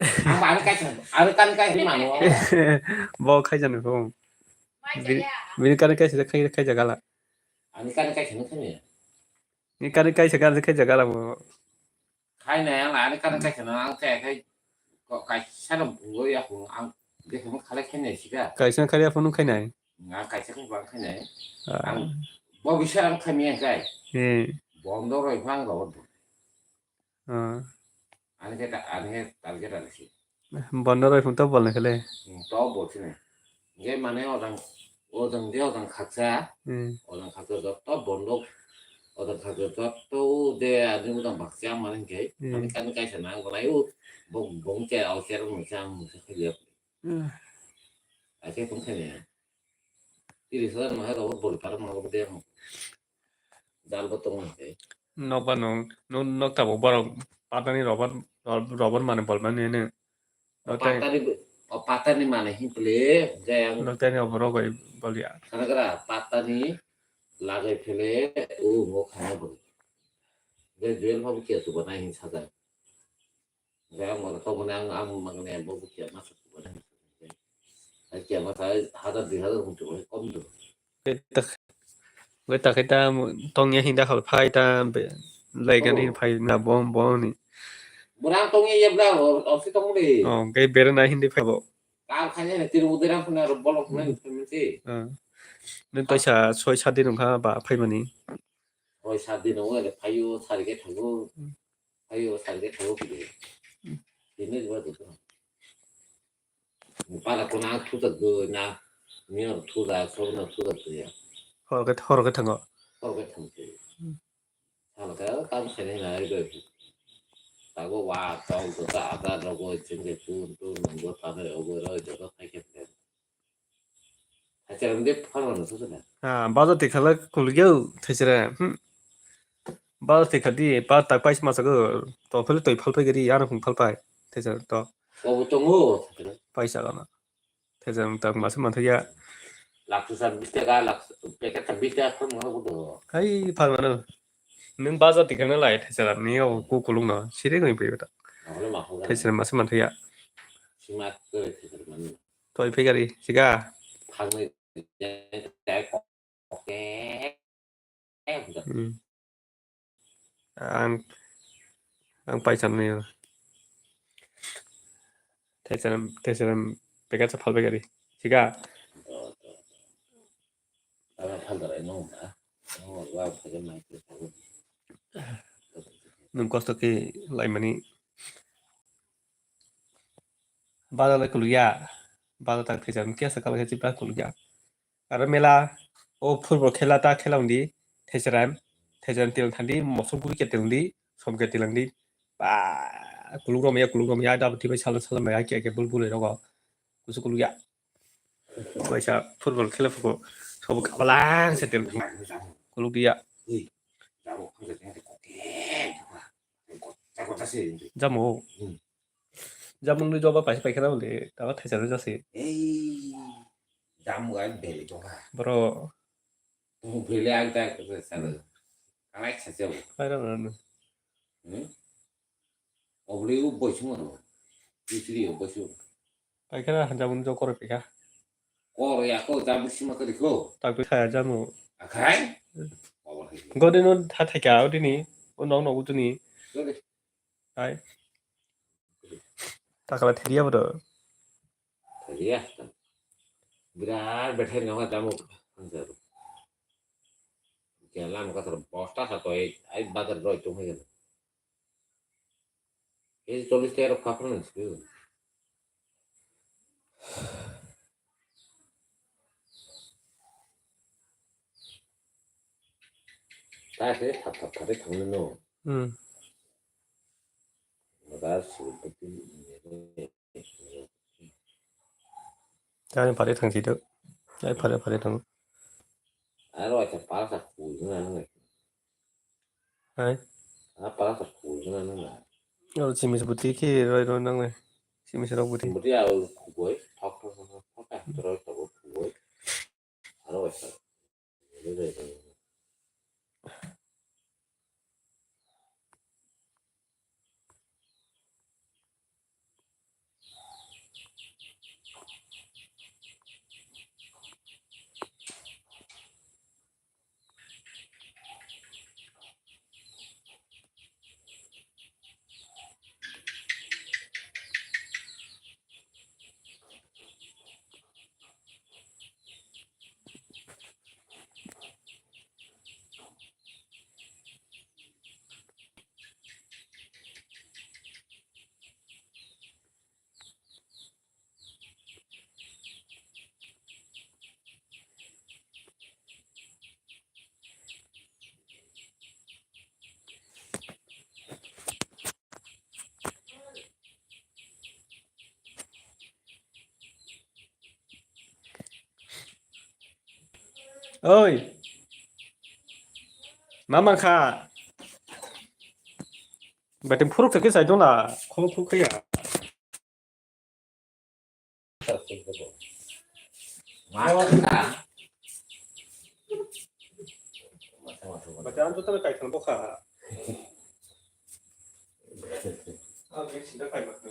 Ang ba, ang kaisa, ang kan kaisa mano. Bo khaijani phung. Bini, bini kani kaisa khai, khaijagala. Ani kani kaisa no khani. Ni kani kaisa, kani khaijagala bo. Khainai ang ani kani kaisa no ang khai khai ko kaisa no phungo ya phung ang de phung khalai khainai sika. Kaisa kharia phung khainai. Nga kaisa khai bang khainai. Ah. Ang bo bisa ang khaimia kai. Hmm. Bondo roi phang ro. Ah. Ani khe ta-, ani khe target ani si. Bondo roi phung to bol ni khle. Hmm, to bol sini. Ge mane odang, odang de odang khaksa. Hmm. Odang khaksa jotto bondo, odang khaksa jotto de ani odang baksa mane khe. Hmm. Ani kan kaisa nang bolai u bong, bong che au che rung chang se khe. Hmm. Ake phung khe ne. Tiris hajar no hai robot bol par ma robot de. Dal bo tongo hwnkhe. Nokba nung, nung, nok tabuk borok patani robot, robot manwi bolmani hwnwi. O patani, o patani manwi hwnkhwle, hwnkhe ang. Noktani oborok bai bolya. Khanagra patani lagai phele, o mo khana bo. Hwnkhe Joel pha bo kiya chubanai hin sajak. Hwnkhe ang bono tongmani ang, ang mangni bo kiya masa chubanai. Ai kiya masa hajar dui hajar hwnkhwle kom do. Weta, weta khe ta tongya hinda khal phai ta be-, laigani phai na bom, bom ni. Borang tongya ya bla, o, o si tong de. Oh, khe berana hindi phai bo. Kar khanya ne tiru udera phuna ro bolok phuna ni phai mati. Ah. Nung kaisa soi sat din wngkha ba phai mani. Soi sat din wngkha le phaio sari khe thango. Hmm. Phaio sari khe thango kide. Hmm. Tini ba do. Para kuna thujak do na, miyor thujak, sobna thujak do ya. Hor khe, hor khe thango. Hor khe thang khe. Hmm. Sal khe kam sene na ai do. Tago wa tong do ta ada rogo chingke tun tun nanggo tane ogo ro joto khai khe. Hacharam de pharma no sosana. Ah, bajar tikhala kulgeu thesere. Hmm. Bajar tikha di, pa tak pais masago. To phele toi phal phai gari, ano hung phal phai. Thesere to. Obo tongo. Paisa gana. Thesere tak masa manthaya. Laksa sa bis taka, laksa packet sa bis taka khum ngalo kudo. Hai, phal mano. Nung bajar tikha na lai, thesere ni o ku kulung no. Sire ko ipi ta. Ngalo ma hoga. Thesere masa manthaya. Simak ko thesere mano. Toi phai gari, siga. Phang ni. Hmm. Ang, ang paisa mwnwi. Thaicharam, thaicharam packet sa phalbai gari. Sika. Nwng kosto khe laimani. Bada lai kulukya. Bada tak thaicharam khe sa kala khe chipra kulukya. Aro mela o football khela ta khela wngdi, thaicharam, thaicharam tilang thangdi, mosok guri khe tilang di, som khe tilang di. Ba, kuluk rom ya, kuluk rom ya, da bwtwi bai salo salo maya khe khe bul bul rogo. Kusu kuluk ya. Kaisa football khela phuko sobo kabalang se tilang thang. Kuluk ya. Jamo. Hmm. Jamung ni joba paisa paikha na bole, tama thaisa rwjak se. Ei, jamung ai bele tongkha. Bro. Tong bele ang ta sa. Hmm. Kanai sa se. Paira na. Hmm? Obri u boisu mo. Isri u boisu. Paikha na jamung jo koro paikha. Koro ya ko jamung sima kari ko. Tak tu saya jamu. Akhai? Obri. Gode no tha thaika odini. O nong no utuni. Gode. Hai. Takala theriya bro. Theriya. Birat bethai nonga tamo. Jalan kata bosta sa toi ai bazar roi tung hai. Ei chollish taka rok kapra nang sio. Ta se thap thap thap thang no. Hmm. Mada sibuk. Tani phari thang si do. Ai phari phari thang. Aro acha pala sa khul na nang. Ai. A pala sa khul na nang. Aro chimis buti ki roi roi nang. Chimis rok buti. Buti a khugoi thok thok thok thok thok roi thok khugoi. Aro acha. Oi. Ma mankha. Beting phuruk thwkhe sai dong la. Khuluk khuluk khe ya. Bacha ang jotoni kaithang bokha. Ang khe sida kaiba khe.